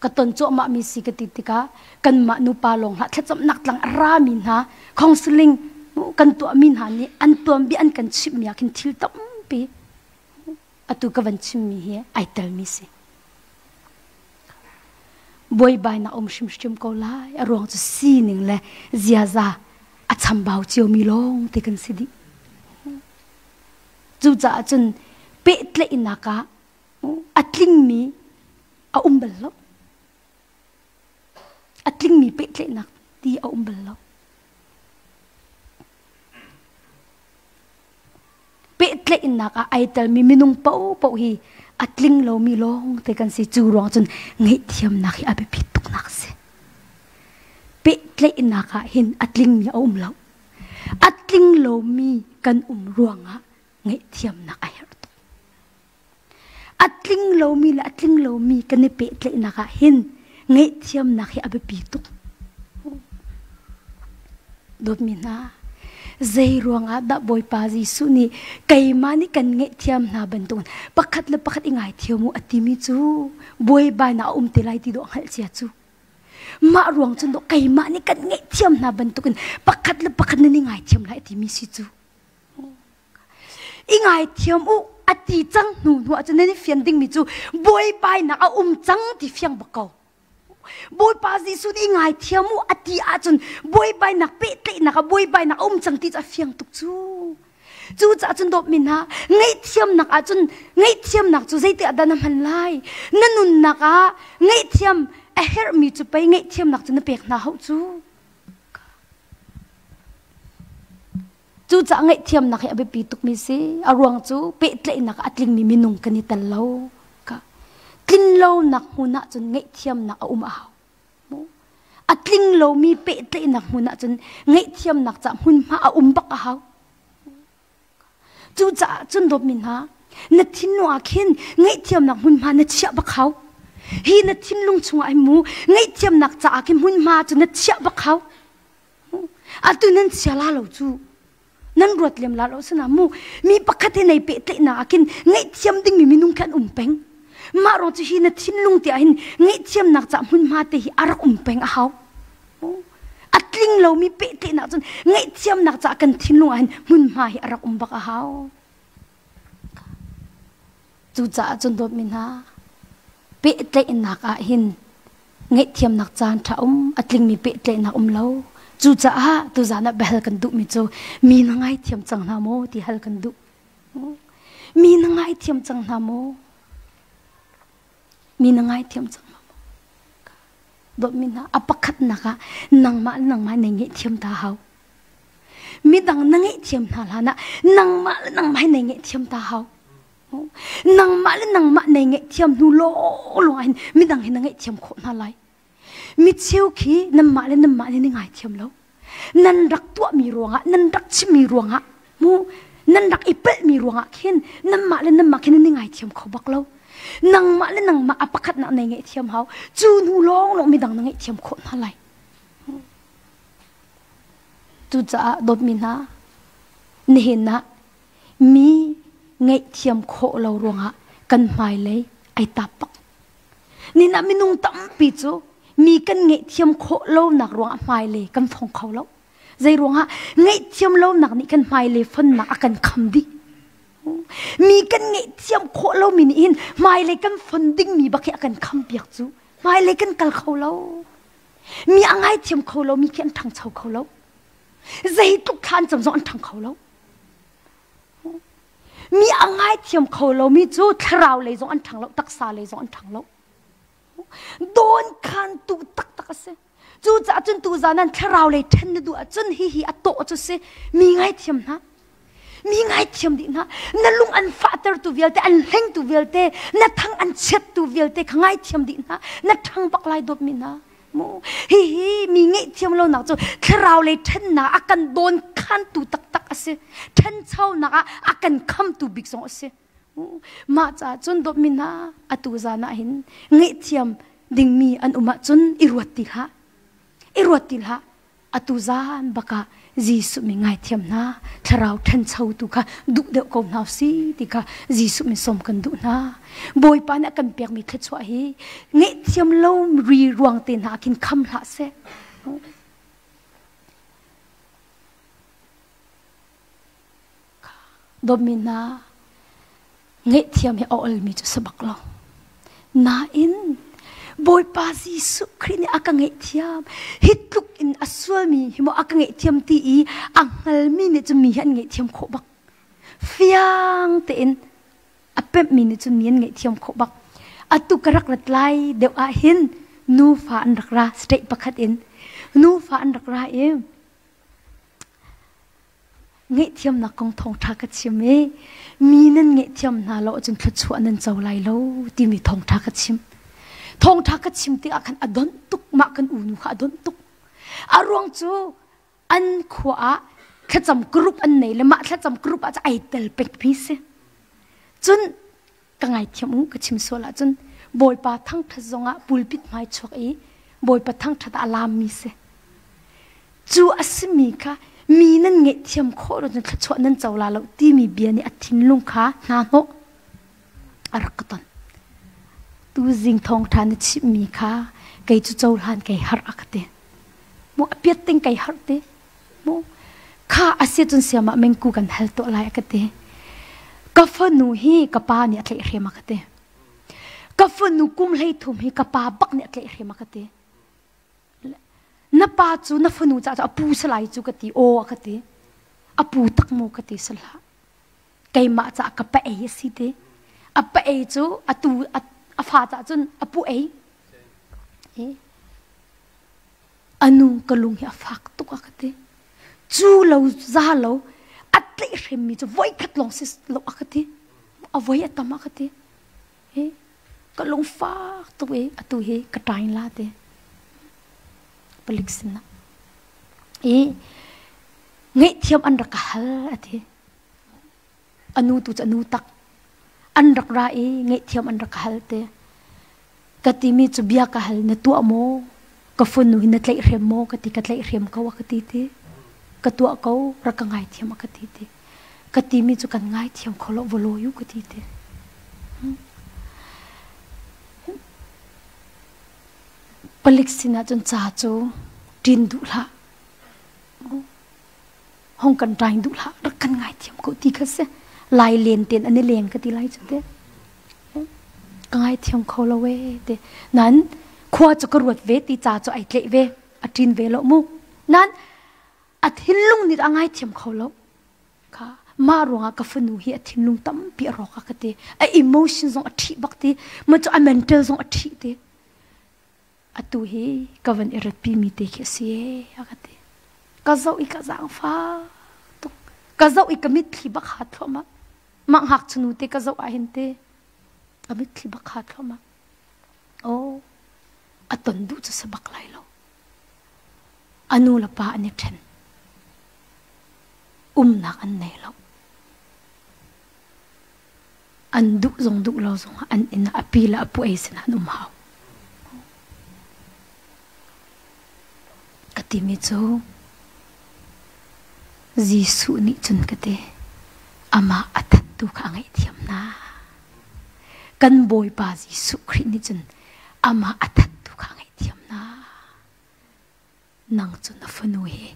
Ka ton cuahmahmi si ka ti tikah kanmah nupa lawng hlah thlacamnak tlang a rami hna counseling kan tuahmi hna nih an tuanbia an kan chimhmi ah khin thil tampi atu ka van chimmi hi ai telmi si. Buaibainak um hrimhrim ko lai. A ruang cu sining le ziaza a chambau ciomi lawng te kan si dih. Cucaah cun pehtlaihnak ah a tlingmi a um bal lo. A tlingmi pehtlaihnak ti a um bal lo. Pehtlaihnak ah ai telmi minung paohpaoh hi a tling lomi lawng te kan si. Cu ruang cun ngaihthiamnak hi a biapit tuknak a si. Pehtlaihnak ah hin a tlingmi a um lo. A tling lomi kan um ruangah ngaihthiamnak a herh tuk. A tling lomi le a tling lomi kan i pehtlaihnak ah hin ngaihthiamnak hi a biapi tuk. Dawtmi hna, zei ruangah dah Bawipa Jesuh nih keimah nih kan ngaihthiam hna bantukin pakhat le pakhat i ngaithiam u a timi cu buaibainak a um te lai ti dawh hngalh cia cu. Mah ruang cun dawh keimah nih kan ngaihthiam hna bantukin pakhat le pakhat nan i ngaithiam lai a timi si cu. I ngaithiam u a ti cang hnu hnu ahcun nan i fian dingmi cu buaibainak a um cang ti fiang bak ko. Bawipa Jesuh nih i ngaithiam u a ti ahcun buaibainak pehtlaihnak ah buaibainak a um cang ti cu a fiang tuk cu. Cucaah cun dawtmi hna, ngaihthiamnak ahcun ngaihthiamnak cu zeiti ah dah na hman lai? Na nunnak ah ngaihthiam a herhmi cu pei ngaihthiamnak cu na pek hna hau cu. Cucaah ngaihthiamnak hi a biapi tukmi si. A ruang cu pehtlaihnak ah a tlingmi minung kan i tel lo. Ka tlinlonak hmun ah cun ngaihthiamnak a um a hau. A tling lomi pehtlaihnak hmun ah cun ngaihthiamnak ca hmunhma a um bak a hau. Cucaah cun dawtmi hna, na thinlung ah khin ngaihthiamnak hmunhma na chiah bak hau. Hi na thinlung chungah hin mu ngaihthiamnak caah khin hmunhma cu na chiah bak hau. Atu nan chia la lo cu. Nan ruat lem la lo sana mu. Mi pakhat he nei pehtlaihnak ah khin ngaihthiam dingmi minung khi an um peng. Mah ruang cu hi na thinlung te ah hin ngaihthiamnak ca hmunhma te hi a rak um peng a hau. A tling lomi pehtlaihnak cun ngaihthiamnak ca kan thinlung ah hin hmunhma hi a rak um bak a hau. Cucaah cun dawtmi hna, pehtlaihnak ah hin ngaihthiamnak caan ṭha um, a tlingmi pehtlaihnak um lo. Cucaah tuzaan ah biahal kan duhmi cu mi na ngaithiam cang hna maw ti hal kan duh. Mi na ngaithiam cang hna maw? Mi na ngaithiam cang hna maw? Dawtmi hna, a pakhatnak ah nangmah le nangmah na ngaihthiam ta hau. Midang na ngaihthiam hna hlan ah nangmah le nangmah hi na ngaihthiam ta hau. Nangmah le nangmah na ngaihthiam hnu lawnglawng ah hin midang hi na ngaihthiam khawh hna lai. Mi cheu khi nanmah le nanmah nih na ngaithiam lo. Nan rak tuahmi ruangah, nan rak chimmi ruangah, mu nan rak i palhmi ruangah khin nanmah le nanmah khin nan i ngaithiam kho bak lo. Nangmah le nangmah a pakhatnak na ngaihthiam hau. Cu hnu lawnglawng midang na ngaihthiam khawh hna lai. Cucaah dawtmi hna, nihin ah mi ngaihthiam khawh lo ruangah kan hmailei ai tap bak. Nihin ah minung tampi cu mi kan ngaihthiam khawh lonak ruangah hmailei kan fong kho lo. Zei ruangah ngaihthiam lonak nih kan hmailei fonnak a kan kham dih. Mi kan ngaihthiam khawh lomi nih hin hmailei kan fon dingmi bak hi a kan khampiak cu. Hmailei kan kal kho lo. Mi a ngaithiam kho lo mi khi an ṭhangcho kho lo. Zeitluk thla an cam zong an ṭhang kho lo. Mi a ngaithiam kho lomi cu thlarau lei zong an ṭhang lo, taksa lei zong an ṭhang lo. Dawn khantu taktak a si. Cucaah cun tuzan an thlarau lei ṭhen na duh ahcun hihi a tawh cu si. Mi ngaithiam hna. Mi ngaithiam dih hna. Na lung an fahtertu vialte, an hlengtu vialte, na thang an chiattu vialte kha ngaithiam dih hna. Na ṭhang bak lai dawtmi hna. Mu hihi mi ngaihthiam lonak cu thlarau lei ṭhennak a kan dawn khantu taktak a si. Ṭhanchonak ah a kan khamtu bik zong a si. Mah caah cun dawtmi hna atu zan ah hin ngaihthiam dingmi an um ahcun i ruat ti hlah. I ruat ti hlah. Atu zan bakah Jesuh mi ngaithiam hna thlarau ṭhancho tu kha duh deuh ko hna si ti kha Jesuh min sawm kan duh hna. Bawipa nih a kan pekmi thluachuah hi ngaihthiam lo ri ruang te hna khin kham hlah seh. Dawtmi hna, ngaihthiam hi a olmi cu si bak lo. Nain Bawipa Jesuh Khrih nih a ka ngaihthiam. Hi tluk in a sualmi hi maw a ka ngaihthiam ti i a hngalmi nih cun mi hi an ngaihthiam khawh bak. Fiang tein a pemhmi nih cun mi an ngaihthiam khawh bak. Atu ka rak rat lai deuh ah hin nufa an rak ra state pakhat in nufa an rak ra i Ngaihthiamnak kong thawngṭha ka chim i mi nan ngaihthiam hna lo ahcun thluachuah nan co lai lo timi thawngṭha ka chim. Thawngṭha ka chim tikah khan a donh tuk mah kan unu kha a donh tuk. A ruang cu an khua ah thlacam group an nei le mah thlacam group ah ai tel pekmi si. Cun ka ngaithiam u ka chim sual ahcun Bawipa thangṭhat zongah pulpit hmai chuak i Bawipa thangṭhat ah a laammi si. Cu a simi kha mi nan ngaihthiam khawh lo cun thluachuah nan co la lo timi bia nih a thinlung kha hna hnawh a rak ka ton. Tuzing thawngṭha na chimhmi kha kei cu cohlan kei harh a ka ti. Mu a piat ting kei harh ti. Mu kha a si cun siamah mengku kan hal tuah lai a ka ti. Ka fanu hi ka pa nih a tlaihhrem a ka ti. Ka fanu kum 13 hi ka pa bak nih a tlaihhrem a ka ti. Na pa cu na fanu caah cu a pu salai cu ka ti aw a ka ti. A pu tak mu ka ti sala. Keimah caah ka pa ei a si ti. A pa ei cu atu a fa caah cun a pu ei. A nu ka lung hi a fak tuk a ka ti. Cu lo za lo a tlaihhremmi cu voikhat lawng si lo a ka ti. A voi a tam a ka ti. Ka lung fak tuk i atu hi ka ṭaing la ti. Palik sinah. I ngaihthiam an rak ka hal a ti. A nu tu cu a nu tak. An rak ra i ngaihthiam an rak ka hal te. Ka timi cu bia ka hal na tuah maw? Ka fanu hi na tlaihhrem maw? Ka ti ka tlaihhrem ko a ka ti ti. Ka tuah ko rak ka ngaithiam a ka ti ti. Ka timi cu kan ngaithiam kho lo va lawi u ka ti ti. Palik sinah cun ca cu ṭin duh hlah. Hong kan ṭaing duh hlah rak kan ngaithiam ko ti kha si. Lai len ten an i leng ka ti lai cu te. Ka ngaithiam kho lo e te. Nan khua cu ka ruat ve ti ca cu ai tleih ve a ṭin ve lo mu. Nan a thinlung nih a ngaithiam kho lo. Kha mah ruangah ka fanu hi a thinlung tampi a rawk a ka ti. A emotion zong a ṭhih bak ti. Ma cu a mental zong a ṭhih ti. Atu hi ka van i ratpi mi te khi a si ee a ka ti. Ka zoh i ka zaangfak tuk. Ka zoh i ka mitthli bak ha thluahmah. Mah ngakchinu te ka zoh ah hin te ka mitthli bak ha thluahmah. Oh, a ton duh cu si bak lai lo. A nu le pa an i ṭhen. Umnak an nei lo. An duh zong duh lo zong an inn ah a pi le a pu ei sinah an um hau. Ka timi cu Jesuh nih cun ka ti amah a thattu kha a ngaihthiam hna. Kan Bawipa Jesuh Khrih nih cun amah a thattu kha a ngaihthiam hna. Nang cu na fanu hi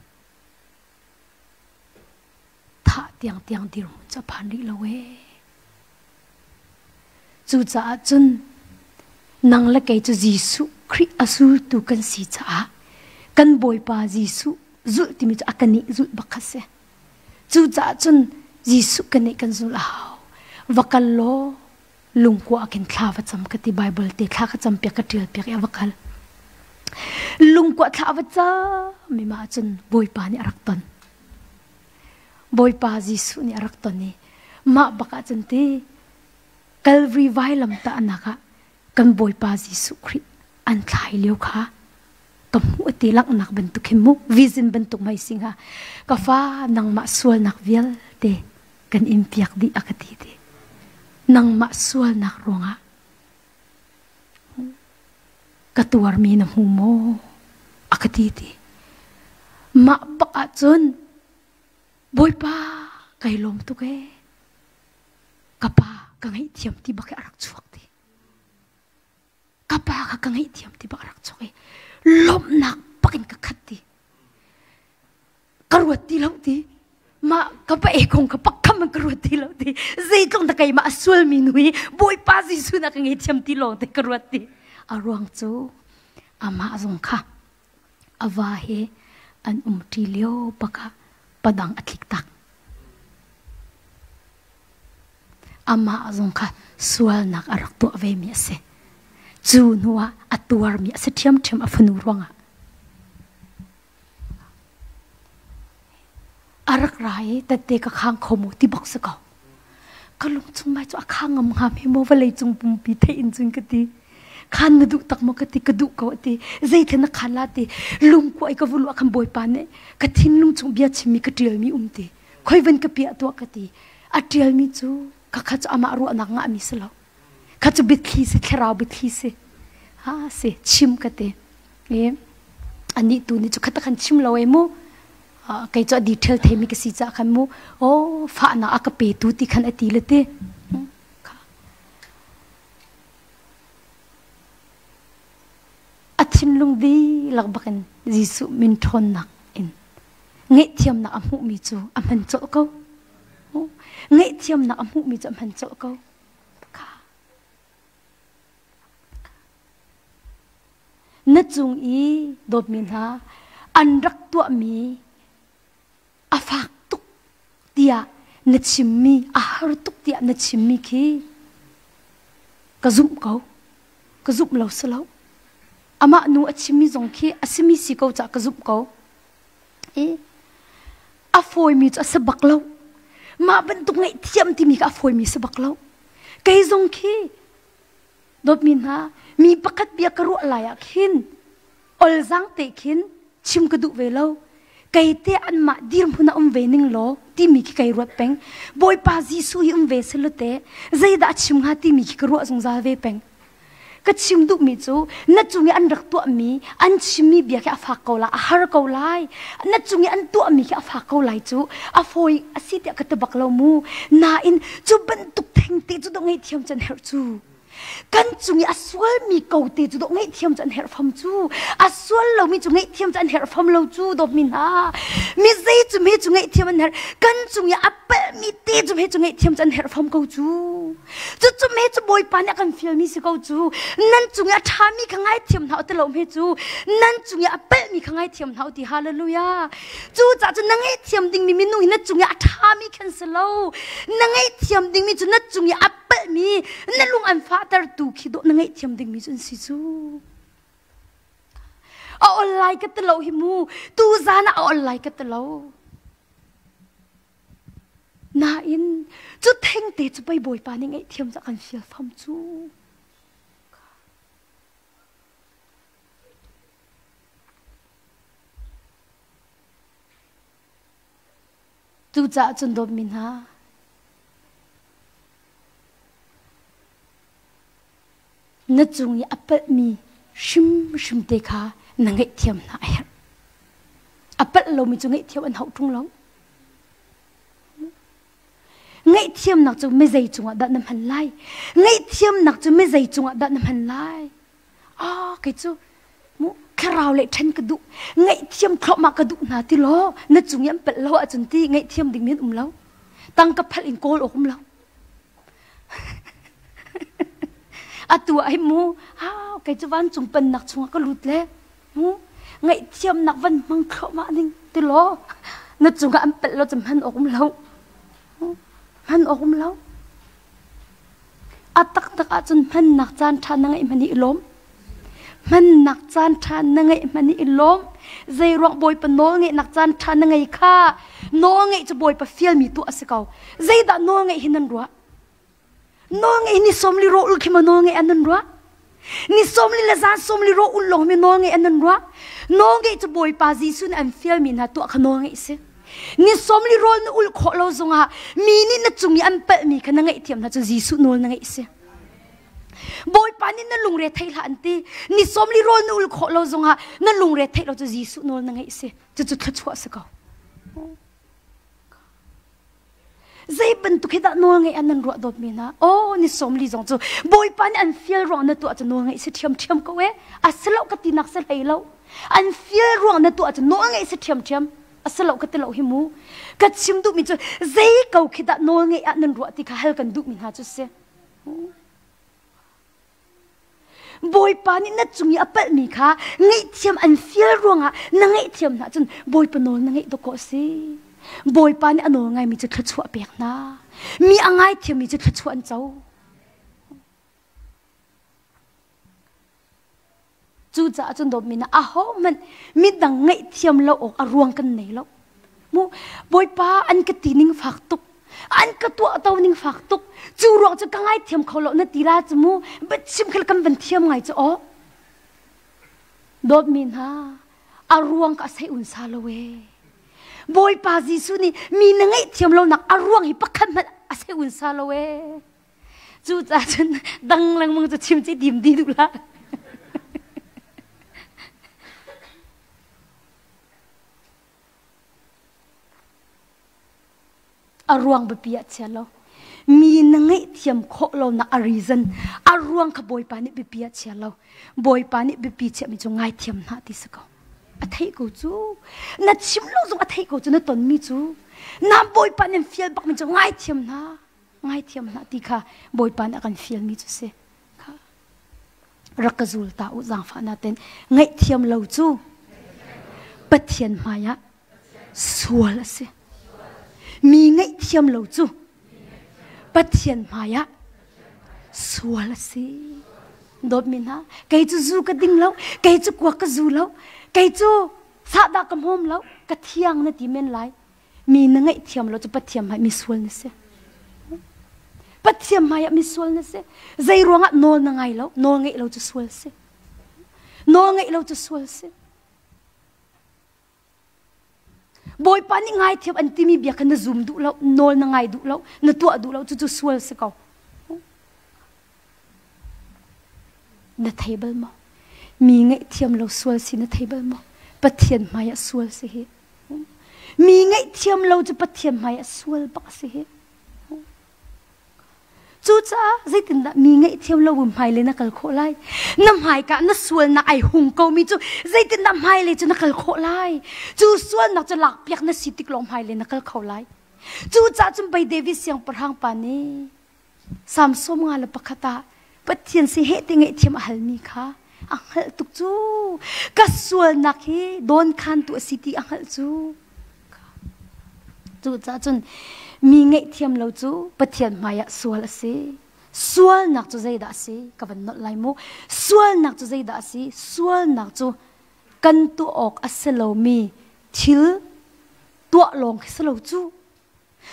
thah tiangtiang dirhmun cu a phan rih lo ee. Cucaah cun nang le kei cu Jesuh Khrih a zultu kan si caah kan Bawipa Jesuh zulh timi cu a kan nih zulh bak kha si. Cucaah cun Jesuh kan nih kan zulh a hau. Va kal law lungkua ah khin thla va cam ka ti Bible te thla ka cam piak ka ṭial piak i a va kal. Lungkua thla va cam mi mah cun Bawipa nih a rak ton. Bawipa Jesuh nih a rak ton i mah bak ah cun ti Calvary vailam tahnak ah kan Bawipa Jesuh Khrih an thlai lio kha ka hmuh ti langhnak bantuk hin mu vision bantuk mai sing ha ka fa nangmah sualnak vialte kan in piak dih a ka ti ti nangmah sualnak ruangah ka tuarmi na hmu maw a ka ti ti mah bak ahcun bawipa kai lawm tuk ee ka pa ka ngaihthiam ti bak hi a rak chuak ti ka pa kha ka ngaihthiam ti bak a rak chuak i lawmhnak bak in ka khat ti ka ruat ti lo ti mah ka pa e kong ka pakham ka ruat ti lo ti zeitlung da keimah a sualmi nu hi bawipa Jesuh na ka ngaihthiam ti lawng te ka ruat ti a ruang cu amah zong kha a va he an umṭi lio bak ah padang a tlik tak Amah zong kha sualnak a rak tuah vemi a si. Cu hnuah a tuarmi a si ṭhiamṭhiam a fanu ruangah. A rak ra i tette ka khang kho mu ti bak si ko. Ka lung chung mai cu a khang ngam hnga hme maw vawlei cung pumpi theih in cun ka ti. Khan na duh tak maw ka ti ka duh ko a ti. Zeithil na khan la ti. Lungkuai ka vulu ah khan Bawipa nih ka thinlung chung bia chimmi ka ṭialmi um ti. Khoi van ka piah tuah ka ti. A ṭialmi cu ka kha cu amah ruahnak ngahmi si lo. Kha cu biathli si, thlarau biathli si. Ha si, chim ka ti. I anih tu nih cu kha khan chim lo e mu. Kei cu a detail theimi ka si caah khan mu. Oh, fahnak a ka petu ti khan a ti le ti. A thinlung dihlak bakin Jesuh min ṭhawnnak in ngaihthiamnak a hmuhmi cu a hman colh ko. Ngaihthiamnak a hmuhmi cu a hman colh ko. Kha. Na cung i dawtmi hna an rak tuahmi a fak tuk tiah na chimmi a har tuk tiah na chimmi khi ka zumh ko ka zumh lo si lo amah nu a chimmi zong khi a simi si ko cah ka zumh ko i a fawimi cu a si bak lo mah bantuk ngaihthiam timi kha a fawimi si bak lo kei zong khi dawtmi hna mi pakhat bia ka ruah lai ah khin olzang te khin chim ka duh ve lo kei te anmah dirhmun ah um ve ning law timi khi kei ruat peng bawipa Jesuh hi um ve selaw te zeidah a chim hnga timi khi ka ruah zungzal ve peng ka chim duhmi cu na cung i an rak tuahmi an chimmi bia khi a fak ko lai a har ko lai na cung i an tuahmi khi a fak ko lai cu a fawi a si tiah ka ti bak lo mu nain cu bantuk thengte cu dawh ngaihthiam can herh cu kan cung i a sualmi ko te cu dawh ngaihthiam cu an herh fam cu a sual lomi cu ngaihthiam cu an herh fam lo cu dawtmi hna mi zei cu me cu ngaihthiam an herh kan cung i a palhmi te cu me cu ngaihthiam cu an herh fam ko cu cu cu me cu bawipa nih a kan fialmi si ko cu nan cung i a ṭhami kha ngaithiam hna ti lo me cu nan cung i a palhmi kha ngaithiam hna ti hallelujah cu caah cun na ngaihthiam dingmi minung hi na cung i a ṭhami khan si lo na ngaihthiam dingmi cu na cung i a palhmi na lung an fahtertu khi dawh na ngaihthiam dingmi cu an si cu a ol lai ka ti lo hi mu tu zan ah a ol lai ka ti lo nain cu thengte cu pei bawipa nih ngaihthiam cu a kan fial fam cu Cucaah cun dawtmi hna, na cung i a palhmi hrimhrim te kha na ngaihthiam hna a herh. A palh lomi cu ngaihthiam an hauh ṭung lo. Ngaihthiamnak cu mizei cungah dah na hman lai? Ngaihthiamnak cu mizei cungah dah na hman lai? Ah, kei cu mu thlarau le ṭhen ka duh ngaihthiam thluahmah ka duh hna ti law na cung i an palh lo ahcun ti ngaihthiam ding men um lo tangka phalh in kawl awk um lo. Atu ah hi mu, ha kei cu vancung pennak chungah ka lut le mu ngaihthiamnak van hmang thluahmah ning ti law na cungah an pelh lo cu hman awk um lo. Hman awk um lo. A taktak ahcun hmannak caan ṭha na ngeih hmanh i lawm. Hmannak caan ṭha na ngeih hmanh i lawm. Zeiruang Bawipa nawl ngeihnak caan ṭha na ngei kha nawl ngeih cu Bawipa fialmi tuah a si ko. Zeidah nawl ngeih hi nan ruah? Nawl ngeih ni sawmli rawh ul khi maw nawl ngeih an nan ruah? Ni sawmli le zan sawmli rawh ul lawng mi nawl ngeih an nan ruah? Nawl ngeih cu Bawipa Jesuh nih an fialmi hna tuah kha nawl ngeih si. Ni sawmli rawl na ulh khawh lo zongah mi nih na cung i an palhmi kha na ngaihthiam hna cu Jesuh nawl na ngeih si. Bawipa nih na lungre thei hlah an ti. Ni sawmli rawl na ulh khawh lo zongah na lungre theih lo cu Jesuh nawl na ngeih si. Cucu thluachuah si ko. Zei bantuk hi dah nawl ngeih an nan ruah dawtmi hna? Aw ni sawmli zong cu Bawipa nih an fial ruang na tuah cu nawl ngeih si ṭhiamṭhiam ko e. A si lo ka tinak si hlei lo. An fial ruang na tuah cu nawl ngeih si ṭhiamṭhiam. A si lo ka ti lo hi mu. Ka chim duhmi cu zei ko khi dah nawl ngeih ah nan ruah ti kha hal kan duhmi hna cu si. Bawipa nih na cung i a palhmi kha ngaihthiam an fial ruangah na ngaihthiam hna cun Bawipa nawl na ngeih dawkaw a si. Bawipa nih a nawl ngaimi cu thluachuah a pek hna. Mi a ngaithiammi cu thluachuah an co. Cucaah cun dawtmi na ahohmanh midang ngaihthiam lo awk a ruang kan nei lo. Mu Bawipa an ka ti ning fak tuk. An ka tuah to ning fak tuk. Cu ruang cu ka ngaithiam kho lo na ti la cu mu. Biachim khel kan van thiam ngai cu aw. Dawtmi hna a ruang ka sei un sa lo e. Bawipa Jesuh nih mi na ngaihthiam lo nak a ruang hi pakhat hmanh a sei un sa lo e. Cucaah cun dang lengmang cu chim ci dim di duh hlah. A ruang biapi ah chia lo. Mi na ngaihthiam khawh lonak a reason a ruang kha Bawipa nih biapi ah chia lo. Bawipa nih biapi chiahmi cu ngaithiam hna ti si ko. A theih ko cu. Na chim lo zong a theih ko cu na tonmi cu. Na Bawipa nih fial bakmi cu ngaithiam hna. Ngaithiam hna ti kha Bawipa nih a kan fialmi cu si. Kha rak ka zul ta u zaangfahnak ten ngaihthiam lo cu Pathian hmaiah sual a si. Mi ngaihthiam lo cu Pathian hmaiah sual a si. Dawtmi hna, kei cu zu ka ding lo, kei cu kuak ka zu lo, kei cu sahdah ka hmawm lo, ka thiang na ti men lai. Mi na ngaihthiam lo cu Pathian hmai mi sual na si. Pathian hmai ah mi sual na si. Zei ruangah nawl na ngai lo, nawl ngeih lo cu sual si. Nawl ngeih lo cu sual si. Bawipa nih ngaithiam an timi bia kha na zum duh lo, nawl na ngai duh lo, na tuah duh lo, cucu sual si ko. Na thei bal maw? Mi ngaihthiam lo sual si na thei bal maw? Pathian hmai ah sual si hi. Mi ngaihthiam lo cu Pathian hmai ah sual bak a si hi. Cucaah zeitindah mi ngaihthiam lo hmailei na kal khawh lai? Na hmaika na sualnak ai hung komi cu zeitindah hmailei cu na kal khawh lai? Cu sualnak cu lakpiak na si tik lawng hmailei na kal kho lai. Cucaah cun pei David siangpahrang pa nih Salm 51 ah Pathian si heh ti ngaihthiam a halmi kha a hngalh tuk cu. Ka sualnak hi dawnkhantu a si ti a hngalh cu. Cucaah cun mi ngaihthiam lo cu Pathian hmaiah sual a si. Sualnak cu zeidah a si? Ka van nolh lai mu. Sualnak cu zeidah a si? Sualnak cu kan tuah awk a si lomi thil tuah lawng khi si lo cu.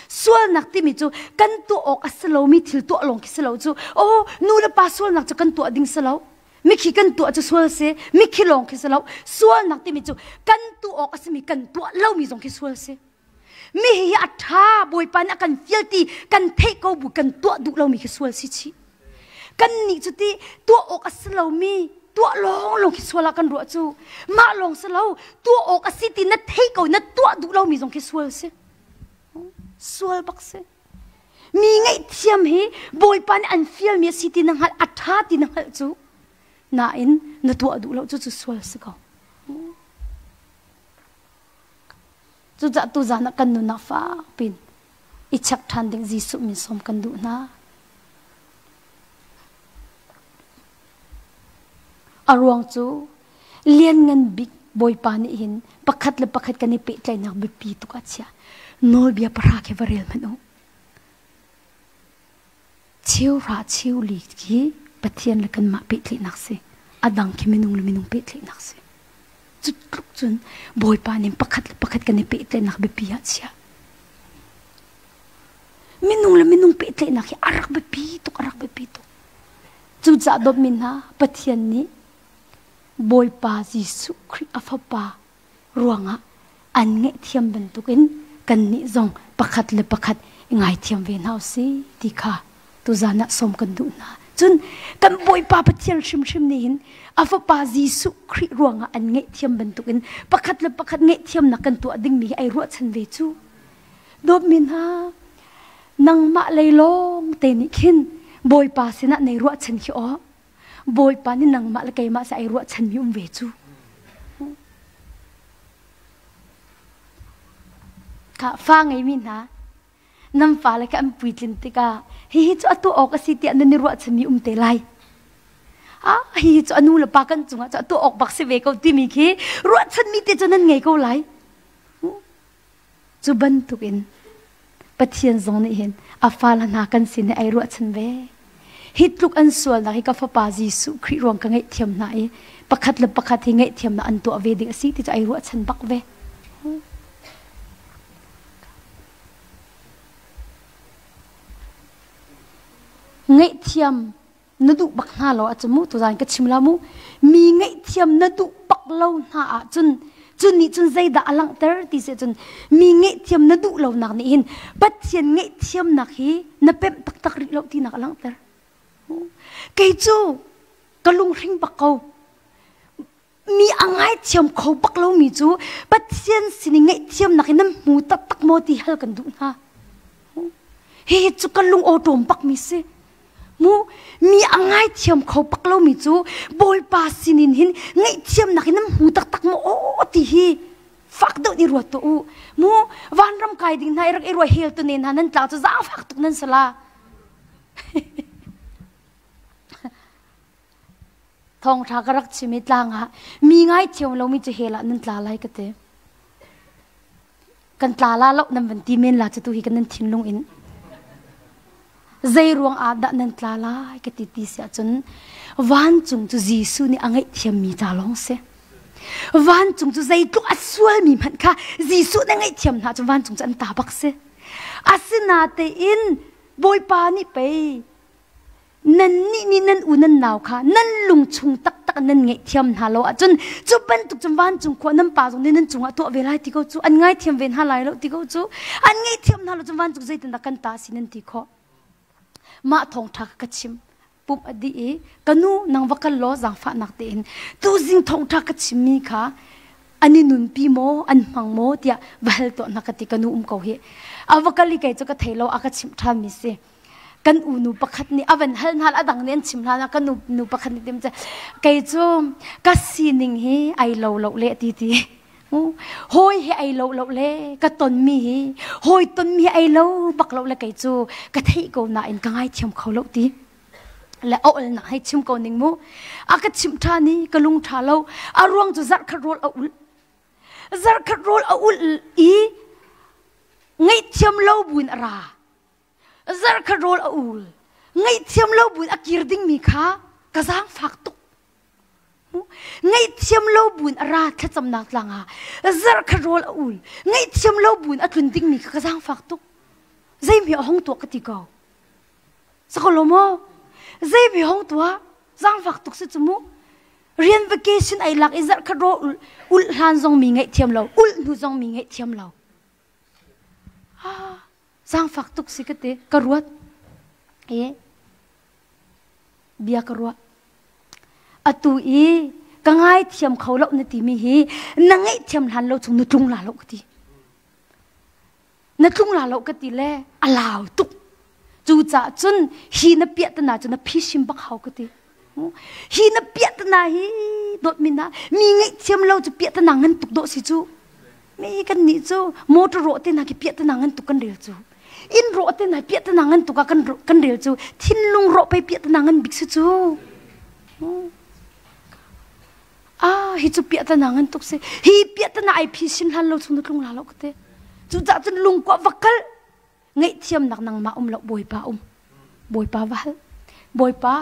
Sualnak timi cu kan tuah awk a si lomi thil tuah lawng khi si lo cu. Oh, nu le pa sualnak cu kan tuah ding si lo. Mikhi kan tuah cu sual si, mikhi lawng khi si lo. Sualnak timi cu kan tuah awk a simi kan tuah lomi zong khi sual si. Mi hi a ṭha Bawipa nih a kan fial ti kan theih ko bu kan tuah duh lomi khi sual si chih. Kan nih cu ti tuah awk a si lomi tuah lawng lawng khi sual ah kan ruah cu. Mah lawng si lo, tuah awk a si ti na theih ko na tuah duh lomi zong khi sual si. Sual bak si. Mi ngaihthiam hi Bawipa nih an fialmi a si ti na hngalh, a ṭha ti na hngalh cu. Nain na tuah duh lo cu cu sual si ko. Cucaah tuzaan ah kan nunnak fak pin i check ṭhan ding Jesuh min sawm kan duh hna. A ruang cu lianngan bik Bawipa nih hin pakhat le pakhat kan i pehtlaihnak biapi tuk a chia. Nawlbia pahra khi va rel hmanh u. Cheuhra cheuli khi Pathian le kanmah pehtlaihnak si. A dang khi minung le minung pehtlaihnak si. Cu tluk cun Bawipa nih pakhat le pakhat kan i pehtlaihnak biapi ah chia. Minung le minung pehtlaihnak hi a rak biapi tuk, a rak biapi tuk. Cucaah dawtmi hna, Pathian nih Bawipa Jesuh Khrih a Fapa ruangah an ngaihthiam bantukin kannih zong pakhat le pakhat i ngaithiam ve hna usih ti kha tuzan ah sawm kan duh hna. Cun kan Bawipa Pathian hrimhrim nih hin a Fapa Jesuh Khrih ruangah an ngaihthiam bantukin pakhat le pakhat ngaihthiamnak kan tuah dingmi hi ai ruahchan ve cu. Dawtmi hna, nangmah lei lawng te nih khin Bawipa sinah nei ruahchan khi aw. Bawipa nih nangmah le keimah sa ai ruahchanmi um ve cu. Kha fa ngeimi hna nan fale kha an puitlin tikah hihi cu a tuah awk a si tiah nan i ruahchanmi um te lai. Ah hihi cu a nu le pa kan cungah cu a tuah awk bak si ve ko timi khi ruahchanmi te cu nan ngei ko lai. Cu bantukin Pathian zong nih hin a fale hna kan sin hi ai ruahchan ve. Hi tluk an sualnak hi ka fapa Jesuh Khrih ruang ka ngaihthiam hna i pakhat le pakhat hi ngaihthiamnak an tuah ve ding a si ti cu ai ruahchan bak ve. Ngaihthiam na duh bak hna lo ahcun mu tuzan ka chim la mu mi ngaihthiam na duh bak lo hna ahcun cun nih cun zeidah a langhter ti si cun mi ngaihthiam na duh lonak nih hin Pathian ngaihthiamnak hi na pemh taktak rih lo tinak a langhter kei cu ka lunghring bak ko mi a ngaithiam kho bak lomi cu Pathian sin i ngaihthiamnak in nan hmu taktak maw ti hal kan duh hna. Hihi cu ka lung awṭawm bakmi si. Mu mi a ngaithiam kho bak lomi cu Bawipa sinin hin ngaihthiamnak in nan hmu taktak maw aw ti hi fak deuh i ruat tuah u. Mu vanram kai ding hna i rak i ruah hel tu ne hna nan tla cu zaangfak tuk nan sala. Thawngṭha ka rak chim i tlang ah mi ngaithiam lomi cu hell ah nan tla lai ka ti. Kan tla la lo nan van ti men la cu tu hi kan nan thinlung in. Zei ruang ah dah nan tla lai ka ti ti si ahcun vancung cu Jesuh nih a ngaihthiammi ca lawng si. Vancung cu zeitluk a sualmi hmanh kha Jesuh nih a ngaihthiam hna cu vancung cu an ta bak si. Asinatein Bawipa nih pei nannih nih nan u nan nau kha nan lung chung taktak nan ngaihthiam hna lo ahcun cu bantuk cun vancung khua nan pa zong nih nan cungah tuah ve lai ti ko cu an ngaithiam ve hna lai lo ti ko cu an ngaihthiam hna lo cun vancung zeitindah kan ta si nan ti khawh mah thawngṭha ka chim pumh a dih i ka nu nang va kal law zaangfahnak tein tuzing thawngṭha ka chimmi kha an i nunpi maw an hmang maw tiah va hal tuah hna ka ti ka nu um ko hi a va kal i kei cu ka thei lo a ka chimh ṭhanmi si Kan unu pakhat nih a van hal hna a dang nih an chim hlan ah kan nu pakhat nih tim kei cu ka sining hi ai lo lo le ti ti hawi hi ai lo lo le ka ton mi hi hawi ton mi ai lo bak lo le kei cu ka theih ko nain ka ngaithiam kho lo ti le a ol nak hei chim ko ning mu a ka chim tha ni ka lung tha lo a ruang cu zarh khat rawl a ul zarh khat rawl a ul i ngaihthiam lo buin a ra Zarhkhat rawl a ul. Ngaihthiam lo buin a kir dingmi kha ka zaangfak tuk. Ngaihthiam lo buin a ra thlacamnak tlang ah zarhkhat rawl a ul. Ngaihthiam lo buin a tlun dingmi kha ka zaangfak tuk. Zeihme a hong tuah ka ti ko. Sakolo maw? Zeihme hong tuah? Zaangfak tuk si cu mu. Rian vacation ai lak i zarhkhat rawl ul hlan zong mi ngaihthiam lo, ul hnu zong mi ngaihthiam lo. Ah, Zaangfak tuk si ka ti. Ka ruat. I bia ka ruah. Atu i ka ngaithiam kho lo na timi hi na ngaihthiam hlan lo chung na tlung la lo ka ti. Na tlung la lo ka ti le a lau tuk. Cucaah cun hi na piahtana cu na phisim bak hau ka ti. Hi na piahtana hi dawtmi na mi ngaihthiam lo cu piahtana ngan tuk dawh si cu. Mi kan nih cu motor rawh te hna khi piahtana ngan tuk kan rel cu. Inn rawh te hna piahtana ngan tuk ah kan kan rel cu. Thinlung rawh pei piahtana ngan bik si cu. Ah, hi cu piahtana ngan tuk si. Hi piahtana ai phi sin hlan lo chung na tlung la lo ka ti. Cucaah cun lungkua va kal. Ngaihthiamnak nangmah um lo Bawipa um. Bawipa va hal. Bawipa,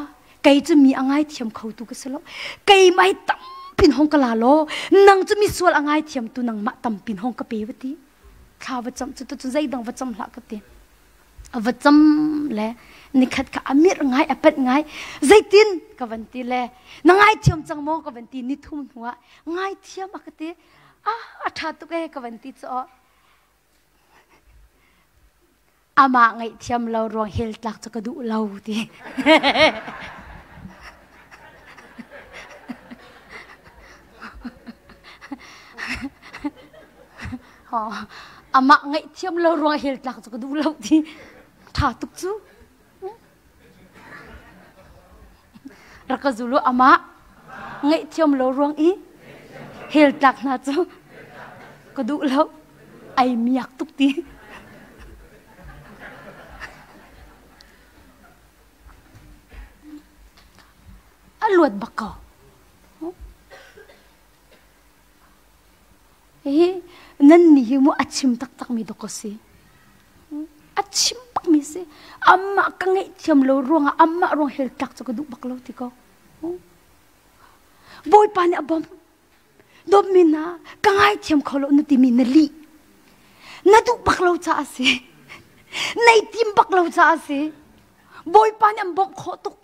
kei cu mi a ngaithiam kho tu ka si lo. Keimah hi tampin hong ka la law, nang cu misual a ngaithiam tu nangmah tampin hong ka pe va ti. Thla va cam cu tu cun zeidang va cam hlah ka ti. A va cam le nikhat kha a mirh ngai a panh ngai zeitin ka van ti le na ngaithiam cang maw ka van ti ni thum hnu ah ngaithiam a ka ti ah a ṭha tuk e ka van ti cu amah ngaihthiam lo ruang hell tlak cu ka duh lo ti Amah ngaihthiam lo ruang hell tlak cu ka duh lo ti ṭha tuk cu. Rak ka zul u amah ngaihthiam lo ruang i hell tlak hna cu ka duh lo ai miak tuk ti. A luat bak ko. Hihi nannih hi mu a chim taktakmi dawk a si. A chim bakmi si. Amah ka ngaihthiam lo ruangah amah ruang hell tlak cu ka duh bak lo ti ko. Bawipa nih a bawmh. Dawtmi hna, ka ngaithiam kho lo na timi na lih. Na duh bak lo caah a si. Nei tim bak lo caah a si. Bawipa nih an bawmh khawh tuk.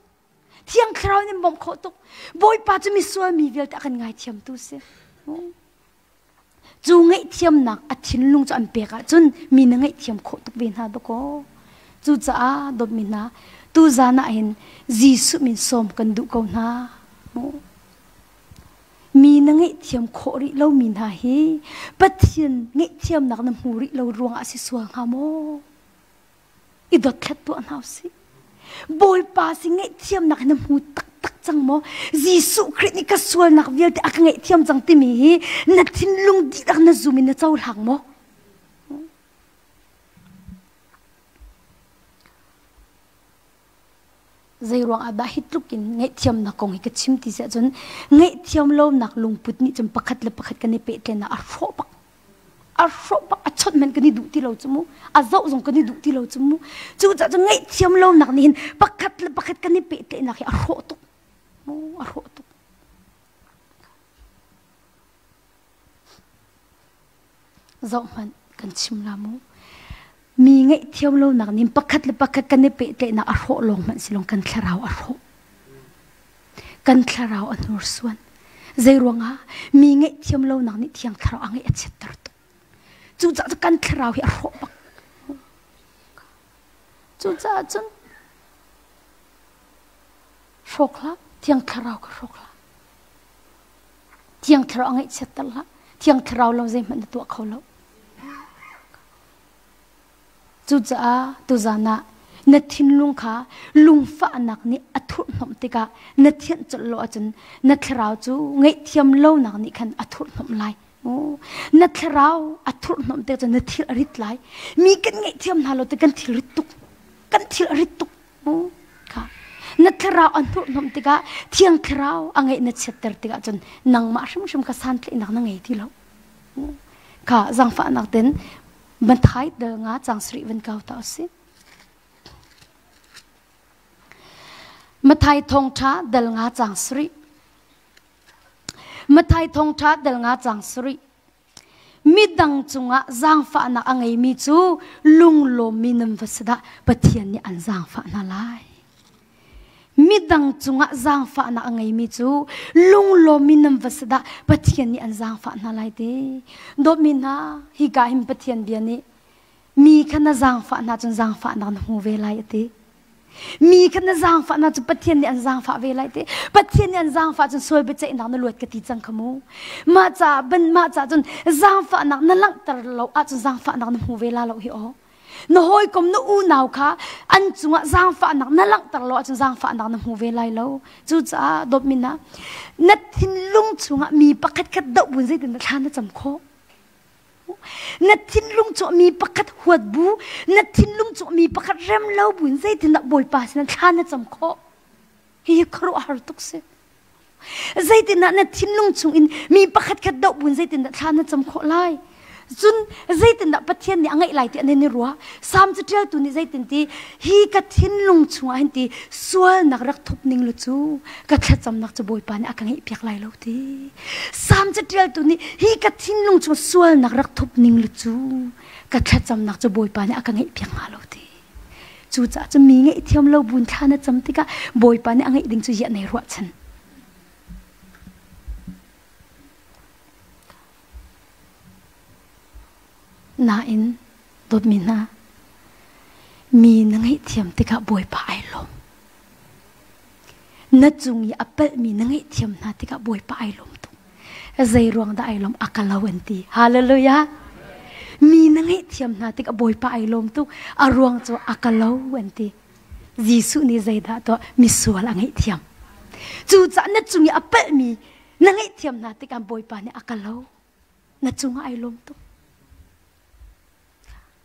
Thiang Thlarau nih bawmh khawh tuk. Bawipa cu misual mi vialte a kan ngaithiamtu si. Cu ngaihthiamnak a thinlung cu an pek ahcun mi na ngaihthiam khawh tuk ve hna dakaw. Cucaah dawtmi hna, tuzan ah hin Jesuh min sawm kan duh ko hna. Mi na ngaihthiam khawh rih lomi hna hi Pathian ngaihthiamnak na hmu rih lo ruangah si sual hnga maw? I dothlat tuah hna usih. Bawipa si ngaihthiamnak na hmu taktak cang maw? Jesuh Khrih nih ka sualnak vialte a ka ngaihthiam cang timi hi na thinlung dihlak na zum in na cohlang maw? Zei ruang ah dah hi tluk in ngaihthiamnak kong hi ka chim ti si ahcun ngaihthiam lonak lungput nih cun pakhat le pakhat kan i pehtlaihnak a hrawh bak. A hrawh bak a chawnh hmanh kan i duh ti lo cu mu a zoh zong kan i duh ti lo cu mu cucaah cun ngaihthiam lonak nih hin pakhat le pakhat kan i pehtlaihnak hi a hrawh tuk mu a hrawh tuk zoh hmanh kan chim la mu mi ngaihthiam lonak nih pakhat le pakhat kan i pehtlaihnak a hrawh lawng hmanh silong kan thlarau a hrawh Kan thlarau a hnursuan. Zeiruangah mi ngaihthiam lonak nih thiang thlarau a ngeih a chiatter tuk. Cucaah cu kan thlarau hi a hrawh bak. Cucaah cun hrawk hlah, thiang thlarau kha hrawk hlah. Thiang thlarau a ngaihchiatter hlah. Thiang thlarau lo zeihmanh na tuah kho lo. Cucaah tuzan ah na thinlung kha lungfahnak nih a thurhhnawmh tikah na thianh colh lo ahcun na thlarau cu ngaihthiam lonak nih khan a thurhhnawmh lai. Na thlarau a thurhhnawmh tik cun na thil a rit lai. Mi kan ngaihthiam hna lo ti kan thil rit tuk. Kan thil a rit tuk. Kha. Na thlarau a thurhhnawmh tikah thiang thlarau a ngeih na chiatter tikah cun nangmah hrimhrim kha santlaihnak na ngei ti lo. Kha zaangfahnak ten Mathai dal nga cang sarih van kau ta usih. Mathai thawngṭha dal nga cang sarih. Mathai thawngṭha dal nga cang sarih. Midang cungah zaangfahnak a ngeimi cu lunglawmmi nan va si dah Pathian nih an zaangfah hna lai. Midang cungah zaangfahnak a ngeimi cu lunglawmmi nan va si dah Pathian nih an zaangfah hna lai ti. Dawtmi hna, hika hin Pathian bia nih mi kha na zaangfah hna cun zaangfahnak na hmu ve lai a ti. Mi kha na zaangfah hna cu Pathian nih an zaangfah ve lai ti. Pathian nih an zaangfah cun sual biaceihnak na luat ka ti cang kha mu. Mah caah ban mah caah cun zaangfahnak na langhter lo ahcun zaangfahnak na hmu ve la lo hi aw. Na hawikom na unau kha an cungah zaangfahnak na langhter lo ahcun zaangfahnak na hmu ve lai lo. Cucaah dawtmi hna, na thinlung chungah mi pakhat khat doh buin zeitin dah thla na cam khawh? Na thinlung cu mi pakhat huat bu, na thinlung cu mi pakhat rem lo buin zeitin dah Bawipa sinah thla na cam khawh? Hihi khuaruahhar tuk si. Zeitindah na thinlung chungin mi pakhat khat doh buin zeitindah thla na cam khawh lai? Cun zeitindah Pathian nih a ngeih lai ti an i ruah? Salm caṭialtu nih zeitin ti hi ka thinlung chungah hin ti sualnak rak thup ning lu cu ka thlacamnak cu Bawipa nih a ka ngeihpiak lai lo ti. Salm caṭialtu nih hi ka thinlung chung sualnak rak thup ning lu cu ka thlacamnak cu Bawipa nih a ka ngeihpiak hnga lo ti. Cucaah cu mi ngaihthiam lo buin thla na cam tikah Bawipa nih a ngeih ding cu ziah nei ruahchan. Nain dawtmi hna, mi na ngaihthiam tikah Bawipa ai lawm. Na cung i a palhmi na ngaihthiam hna tikah Bawipa ai lawm tuk. Zei ruang dah ai lawm? A ka lo an ti. Hallelujah. Mi na ngaihthiam hna tikah Bawipa ai lawm tuk. A ruang cu a ka lo an ti. Jesuh nih zeidah tuah? Misual a ngaihthiam. Cucaah na cung i a palhmi na ngaihthiam hna tikah Bawipa nih a ka lo. Na cungah ai lawm tuk.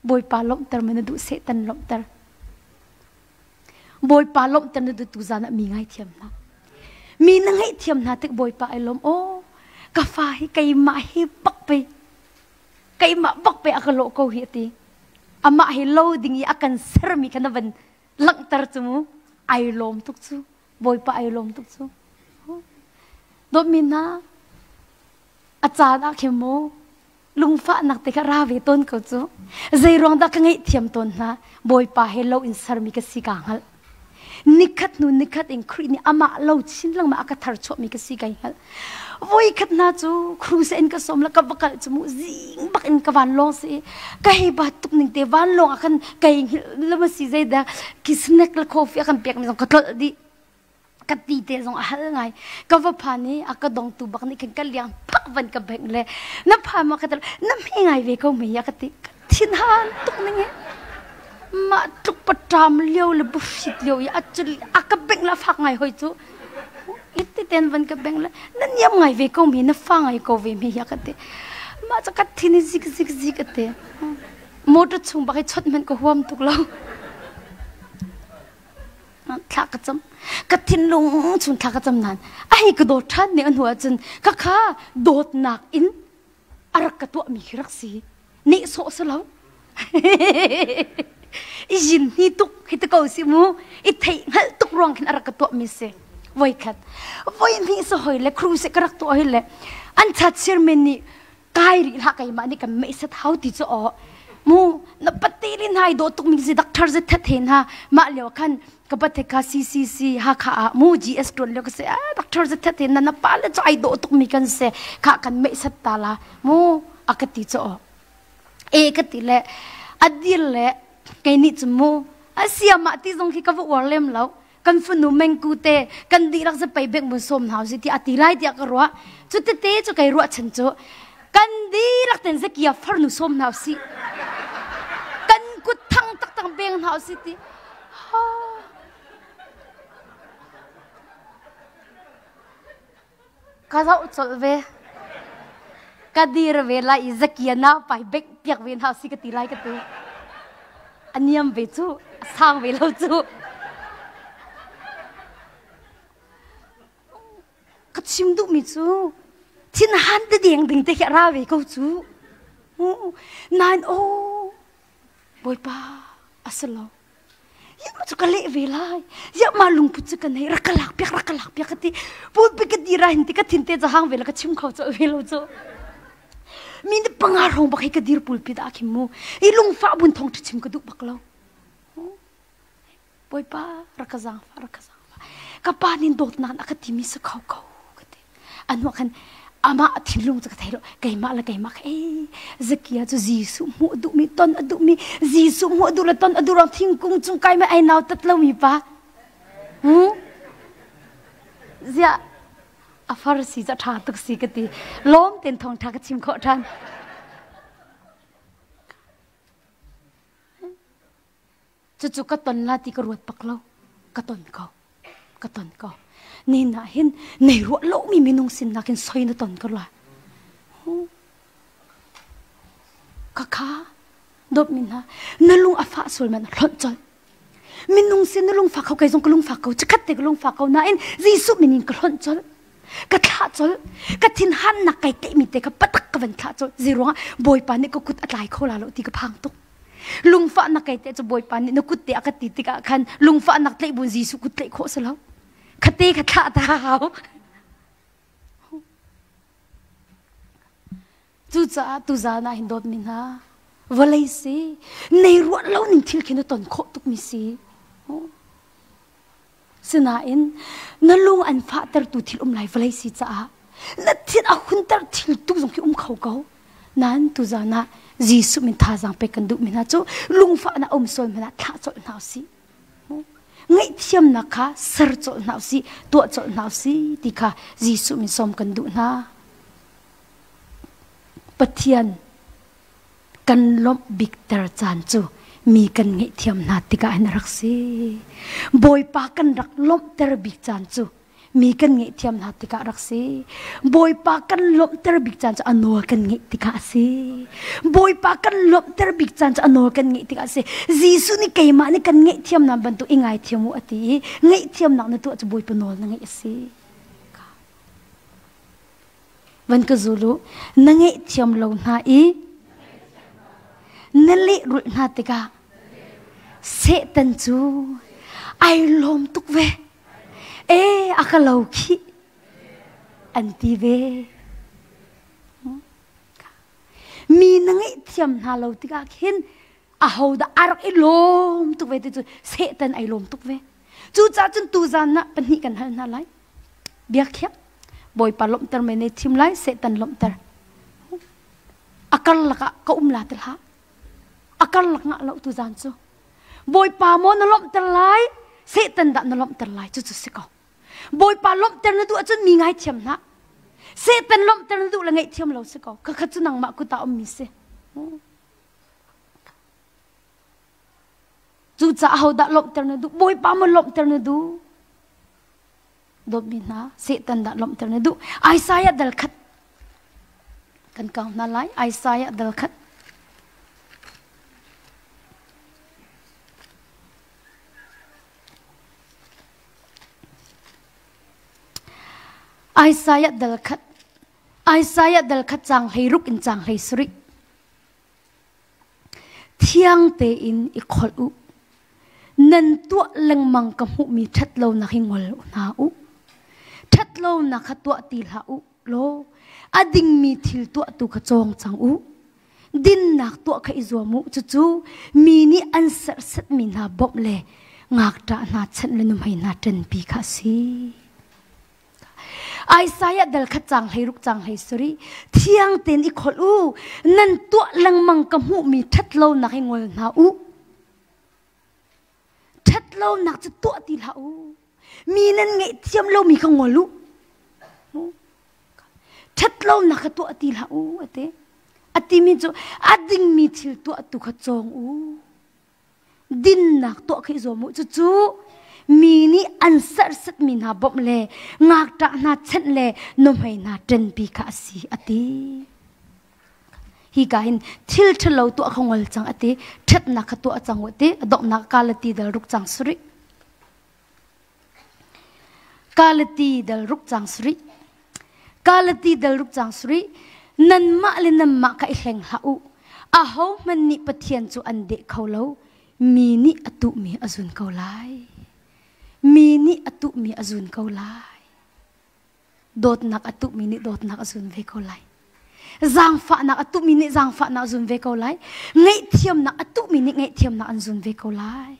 Bawipa lawmhter ma na duh Satan lawmhter. Bawipa lawmhter na duh tu zan ah mi ngaithiam hna. Mi na ngaihthiam hna tik Bawipa ai lawm. Oh, ka fa hi keimah hi bak pe. Keimah bak pe a ka lawh ko hi ati. Amah hi lo ding i a kan sermi kha na van langhter cu mu. Ai lawm tuk cu. Bawipa ai lawm tuk cu. Dawtmi hna, a caan ah khin mu lungfahnak te kha ra ve tawn ko cu. Zei ruang dah ka ngaihthiam tawn hna? Bawipa he lo in sermi ka si kaa hngalh. Nikhat hnu nikhat in Khrih nih amah lo chin lengmang a ka thar chuahmi ka si kai hngalh. Voikhat hna cu cruise in ka sawm la ka va kal cu mu zing bak in ka vanlawng si ka hei ba tuk ning te vanlawng ah khan kai hngilh lama si zeidah ki snack le coffee a kan pek mi zong ka tlolh dih. Ka ti te zong a hal ngai. Ka va phan i a ka dongtu bak nih khin ka liang pak van ka bengh le na phan ma ka ti na hme ngai ve ko mei a ka ti. Ka thinhan tuk ning he. Mah tluk paṭam lio le buhrit lio i a cul a ka bengh la fak ngai hoi cu. Iti ten van ka bengh le na niam ngai ve ko mi na fa ngai ko ve mi a ka ti. Mah cu ka thin i zik zik zik a ti. Motor chung bak i chawt hmanh ka huam tuk lo. Thla ka cam. Ka thinlung chung thla ka cam nain a hei ka dawt ṭhan ning a hnu ahcun ka kha dawtnak in a rak ka tuahmi khi rak si. Nehsawh si lo. I yin hni tuk hi ti ko si mu. I theih hngalh tuk ruang khin a rak ka tuahmi si. Voi khat. Voi hnih si hoi le cruise ka rak tuah hoi le an chat sirmen nih kai rih hlah keimah nih kan meihsat hau ti cu aw mu na pate li nai dawh tuk mi si doctor ze that he na mah lio khan ka pate kha CCC Hakha ah mu GS tuan lio ka se ah doctor ze that he na na pa le chu ai dawh tuk mi kan se kha kan meihsat ta la mu a ka ti cu aw e ka ti le adir le kei nih cu mu asia mah ti zong khi ka va uar lem lo Kan fanu mengku te kan dihlak zapei bek mun sawm hna usih ti a ti lai tiah ka ruah. Cu tete cu kei ruahchan cu kan dihlak ten zakia farnu sawm hna usih. Kan kut thang taktak beng hna usih ti. Ha. Ka zoh colh ve. Ka dir ve lai i zakia naupai bengh piak ve hna si ka ti lai ka ti. A niam ve cu, a sang ve lo cu. Ka chim duhmi cu thinhan te deng ding te khi a ra ve ko cu. Nain aw Bawipa a si lo. Iam cu ka leh ve lai. Iam ma lungput cu kan hei rak ka lak piak rak ka lak piak ka ti. Pulpi ka dira hin ti ka thin te hang ve la ka chim kho cu ve lo cu. Mi ni panga rong bak hei ka dir pulpi da khim mu. I lungfah bun thong ṭhi chim ka duh bak lo. Bawipa rak ka zaangfah rak ka zaangfah. Ka pa nin dawtnak a ka timi si kho ko ka ti. Anu khan amah thinlung cu ka thei lo keimah le keimah kha ei Zakia cu Jesuh hmuh duhmi ton a duhmi Jesuh hmuh duh le ton a duh ruang thingkung cung kai ma ai nau tat lomi pa hmm? ziah a farasi cu ṭha tuk si ka ti lawm ten thawng ṭha ka chim khawh ṭhan Cucu ka ton la ti ka ruat bak lo. Ka ton ko. Ka ton ko. Ni na hin nei ruah lomi minung sin nakin soi na ton ko la. Ka kha dawt min ha na lung a fah sual man hlonh chol. Minung sin na lung fak ko kai zong ka lung fak ko chikhat te ka lung fak ko nain Jesuh min in ka hlonh chol. Ka thlah colh. Ka thinhannak kai tlaihmi te kha patak ka van thlah colh. Zeiruangah Bawipa nih ka kut a tlai kho la lo ti ka phang tuk. Lungfahnak kai te cu Bawipa nih na kut te a ka ti tikah khan lungfahnak tlaih buin Jesuh kut tlaih khawh si lo. Khate kha thlah ta hau. Cucaah tuzaan ah hin dawtmi hna, vawlei si, nei ruah lo ning thil khi na ton khawh tukmi si. Sinain na lung an fahtertu thil um lai vawlei si caah na thin a hunter thil tu zong khi um kho ko. Nain tuzaan ah Jesuh min thazaang pek kan duhmi hna cu lungfahnak um sual hmanh ah thlah colh hna usih. Ngaihthiamnak kha ser colh hna usih, tuah colh hna usih ti kha Jesuh min sawm kan duh hna. Pathian kan lawmh bikter caan cu mi kan ngaihthiam hna tikah hin a rak si. Bawipa kan rak lawmhter bik caan cu mi kan ngaihthiam hna tikah a rak si. Bawipa kan lawmhter bik caan cu a nawl kan ngaih tikah a si. Bawipa kan lawmhter bik caan cu a nawl kan ngaih tikah a si. Jesuh nih keimah nih kan ngaihthiamnak bantuk i ngaithiam u a ti i ngaihthiamnak na tuah cu Bawipa nawl na ngaih a si. Van ka zul u. Na ngaihthiam lo hna i na lehrulh hna tikah Satan cu ai lawm tuk ve. E a ka lo khih an ti ve. Mi na ngaihthiam hna lo tikah khin ahodah a rak i lawm tuk ve ti cu Satan ai lawm tuk ve. Cucaah cun tuzan ah pahnih kan hal hna lai. Biakhiak Bawipa lawmhter mei nei thim lai Satan lawmhter. A karlak ah ka um la ti hlah. A karlak ngah lo tuzan cu. Bawipa maw na lawmhter lai Satan dah na lawmhter lai cu cu si ko. Bawipa lawmhter na duh ahcun mi ngaithiam hlah. Satan lawmhter na duh le ngaihthiam lo si ko. Khakha cu nangmah kut ah ummi si. Cucaah hodah lawmhter na duh? Bawipa maw lawmhter na duh? Dawtmi hna, Satan dah lawmhter na duh? Isaiah dal khat kan kau hna lai. Isaiah dal khat. Isaiah dal khat. Isaiah dal khat cang hlei ruk in cang hlei sarih. Thiang tein i kholh u. Nan tuah lengmang ka hmuhmi ṭhatlonak hi ngol hna u. Ṭhatlonak kha tuah ti hlah u law a dingmi thil tuahtu kha cawng cang u. Dinnak tuah kha i zuam u. Cucu mi nih an serhsatmi hna bawmh le ngakṭah hna chanh le nuhmei hna ṭanpi kha a si. Isaiah dal khat cang hlei ruk cang hlei suri thiang tein i kholh u nan tuah lengmang ka hmuhmi ṭhatlonak hi ngol hna u ṭhatlonak cu tuah ti hlah u mi nan ngaihthiam lomi kha ngol u ṭhatlonak kha tuah ti hlah u ati a timi cu a dingmi thil tuah tu kha cawng u Dinnak tuah khi zuam u. Cucu mi nih an serhsatmi hna bawmh le ngakṭah hna chanh le nuhmei hna ṭenpi kha a si, a ti. Hi ka hin thil ṭhalo tuah kha ngol cang a ti, ṭhatnak kha tuah cang u a ti, a donghnak Galati dal ruk cang sarih. Galati dal ruk cang sarih. Galati dal ruk cang sarih. Nanmah le nanmah kha i hleng hlah u. Ahohmanh nih Pathian cu an deh kho lo. Mi nih a tuhmi a zun ko lai. Mi nih a tuhmi a zun ko lai. Dawtnak a tuhmi nih dawtnak a zun ve ko lai. Zaangfahnak a tuhmi nih zaangfahnak a zun ve ko lai. Ngaihthiamnak a tuhmi nih ngaihthiamnak an zun ve ko lai.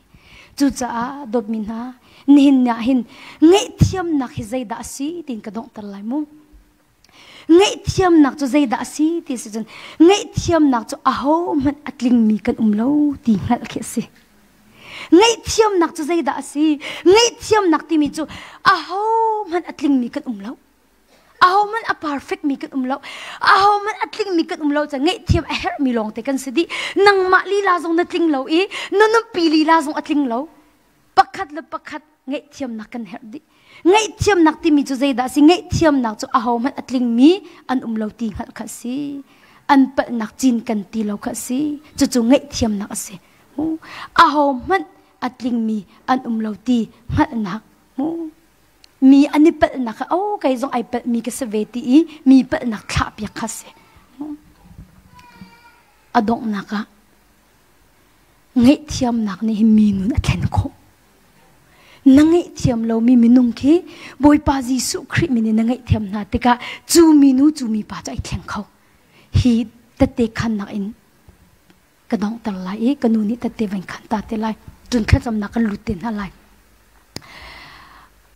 Cucaah dawtmi hna, nihin ni ah hin ngaihthiamnak hi zeidah a si tiin ka donghter lai mu. Ngaihthiamnak cu zeidah a si ti si cun ngaihthiamnak cu ahohmanh a tlingmi kan um lo ti hngalh khi a si. Ngaihthiamnak cu zeidah a si? Ngaihthiamnak timi cu ahohmanh a tlingmi kan um lo. Ahohmanh a perfect mi kan um lo. Ahohmanh a tlingmi kan um lo ca ngaihthiam a herhmi lawngte kan si dih. Nangmah lila zong na tling lo i na nupi lila zong a tling lo. Pakhat le pakhat ngaihthiamnak kan herh dih. Ngaihthiamnak timi cu zeidah a si? Ngaihthiamnak cu ahohmanh a tlingmi an um lo ti hngalh kha a si. An palhnak cin kan ti lo kha a si. Cucu ngaihthiamnak a si. Ahohmanh a tlingmi an um lo ti hngalhnak. Mi an i palhnak kha oh kei zong ai palhmi ka si ve ti i mi palhnak thlahpiak kha si. A donghnak ah ngaihthiamnak nih hin mi nun a thlen khawh. Na ngaihthiam lomi minung khi Bawipa Jesuh Khrih min in na ngaihthiam hna tikah cu minu cu mipa cu ai thleng kho. Hi tette khannak in ka donghter lai i ka nu nih tette van khan ta te lai. Cun thlacamnak kan lut te hna lai.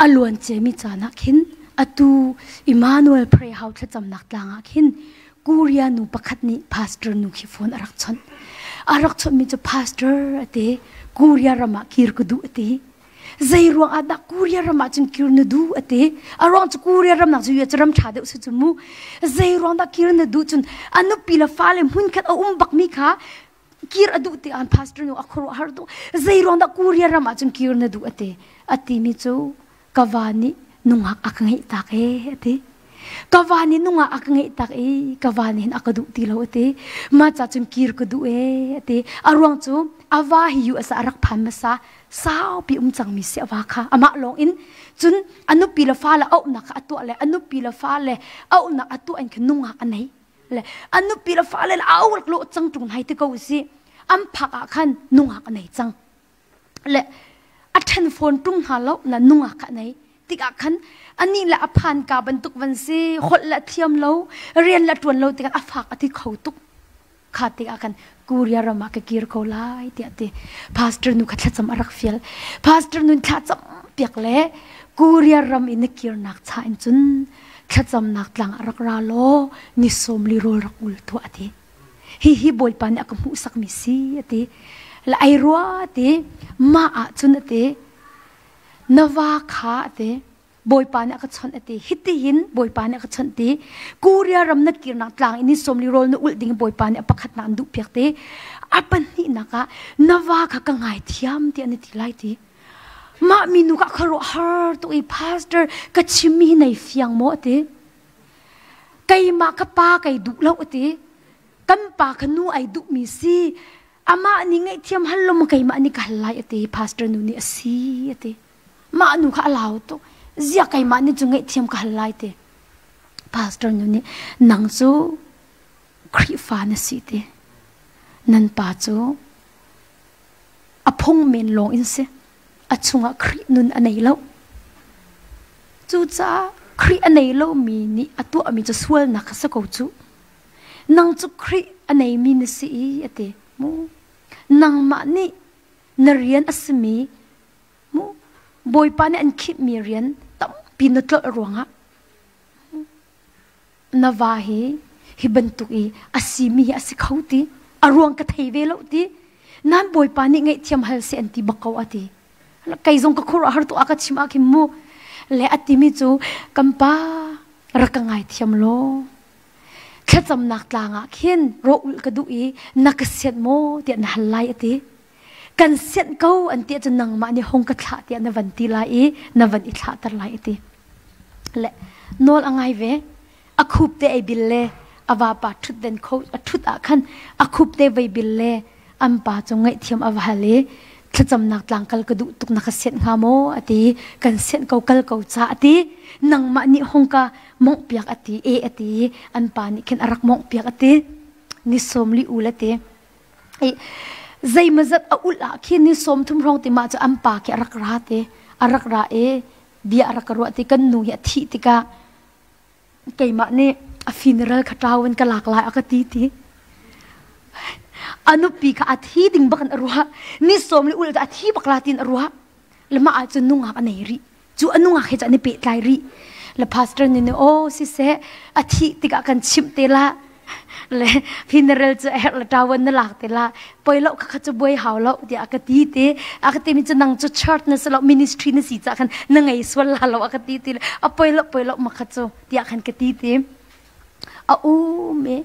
A luan ciami caan ah khin atu Emmanuel Prayer House thlacamnak tlang ah khin Korea nu pakhat nih pastor nu khi phone a rak chawnh. A rak chawnhmi cu pastor a ti. Korea ram ah kir ka duh a ti. Zei ruang ah dah Korea ram ah cun kir na duh a ti. A ruang cu Korea ram nak cu US ram ṭha deuh si cu mu. Zei ruang dah kir na duh cun a nupi le fale hmunkhat a um bakmi kha kir a duh ti an pastor nu a khuaruah har duh. Zei ruang dah Korea ram ah cun kir na duh a ti. A timi cu ka va nih nungak a ka ngeih tak ee a ti. Ka va nih nungak a ka ngeih tak i ka va nih hin a ka duh ti lo a ti. Mah ca cun kir ka duh ee a ti. A ruang cu a va hi US ah a rak phan hmasa saupi um cangmi si a va kha amah lawng in cun a nupi le fale auhnak kha a tuah le a nupi le fale auhnak a tuah in khan nungak a nei le a nupi le fale le au lo cang ṭung hai ti ko si an phak ah khan nungak a nei cang le a ṭhen fawn ṭung hna lo na nungak kha nei tikah khan anih le a phan ka bantuk van si holh le thiam lo rian le ṭuan lo tikah a fak a ti kho tuk kha tikah khan Korea ram ah ka kir ko lai tiah ti pastor nu kha thlacam a rak fial pastor nun thlacam piak le Korea ram in na kirnak cha in cun thlacamnak tlang a rak ra law ni sawm li rawl rak ul tuah ti Hihi Bawipa nih a ka hmuhsakmi si a ti. La ai rua ti mah ah cun a ti. Na va kha a ti. Bawipa nih a ka chawnh a ti. Hitihin Bawipa nih a ka chawnh ti. Korea ram na kirnak tlang in ni sawmli rawl na ulh ding Bawipa nih a pakhatnak an duhpiak ti. A pahnihnak ah na va kha ka ngaithiam ti an i ti lai ti. Mah minu ka khuaruahhar tuk i pastor ka chimmi hi nei fiang maw a ti. Keimah ka pa kei duh lo a ti. Kan pa kha nu ai duhmi si. Amah nih ngaihthiam hal lo maw keimah nih ka hal lai a ti. Pastor nu nih a si a ti. Mah nu kha a lau tuk. Ziah keimah nih cu ngaihthiam ka hal lai ti. Pastor nu nih nang cu Khrihfa na si ti. Nan pa cu a phung men lawng in si. A chungah Khrih nun a nei lo. Cucaah Khrih a nei lomi nih a tuahmi cu sualnak kha si ko cuh. Nang cu Khrih a neimi na si i a ti. Mu. Nangmah nih na rian a simi mu Bawipa nih an khimhmi rian tampi na tlolh ruangah na va hi hi bantuk i a simi hi a si kho ti a ruang ka thei ve lo ti nan bawipa nih ngaihthiam hal se an ti bak ko a ti kei zong ka khur a har tu a ka chim ah khin mu le a timi cu kan pa rak ka ngaithiam law thlacamnak tlang ah khin ro ul ka duh i na ka sian maw tiah na hal lai a ti kan sianh ko an ti ahcun nangmah nih hung ka thlah tiah na van ti lai i na van i thlahter lai a ti le nawl a ngai ve a khup te ei bil le a vapa ṭhut den kho a ṭhut ah khan a khup te vei bil le an pa cu ngaihthiam a va hal i thlacamnak tlang kal ka duh tuk na ka sianh hnga maw a ti kan sianh ko kal ko ca a ti nangmah nih hung ka mongh piak a ti e a ti an pa nih khin a rak mongh piak a ti ni sawm li ul a ti Zeimawzat a ulh ah khin ni 30 hrawng ti mah cu an pa khi a rak ra te a rak ra i bia a rak ka ruah ti kan nu hi a thih tikah keimah nih a funeral kha ṭau in ka lak lai a ka ti ti a nupi kha a thi ding bak in a ruah ni sawm le ulh a thi bak la tin a ruah le mah ah cun nungak a nei rih cu a nungak he cu an i pehtlai rih le pastor nih nih aw siseh a thih tikah kan chimh te la le funeral cu a herh le ṭawan na lak te la poi lo kha cu buai hau lo tiah a ka ti te a ka ti mi cu nang cu church na si lo ministry na si cah khan na ngei sual la lo a ka ti ti le a poi lo poi lo ma kha cu tiah khan ka ti te a um i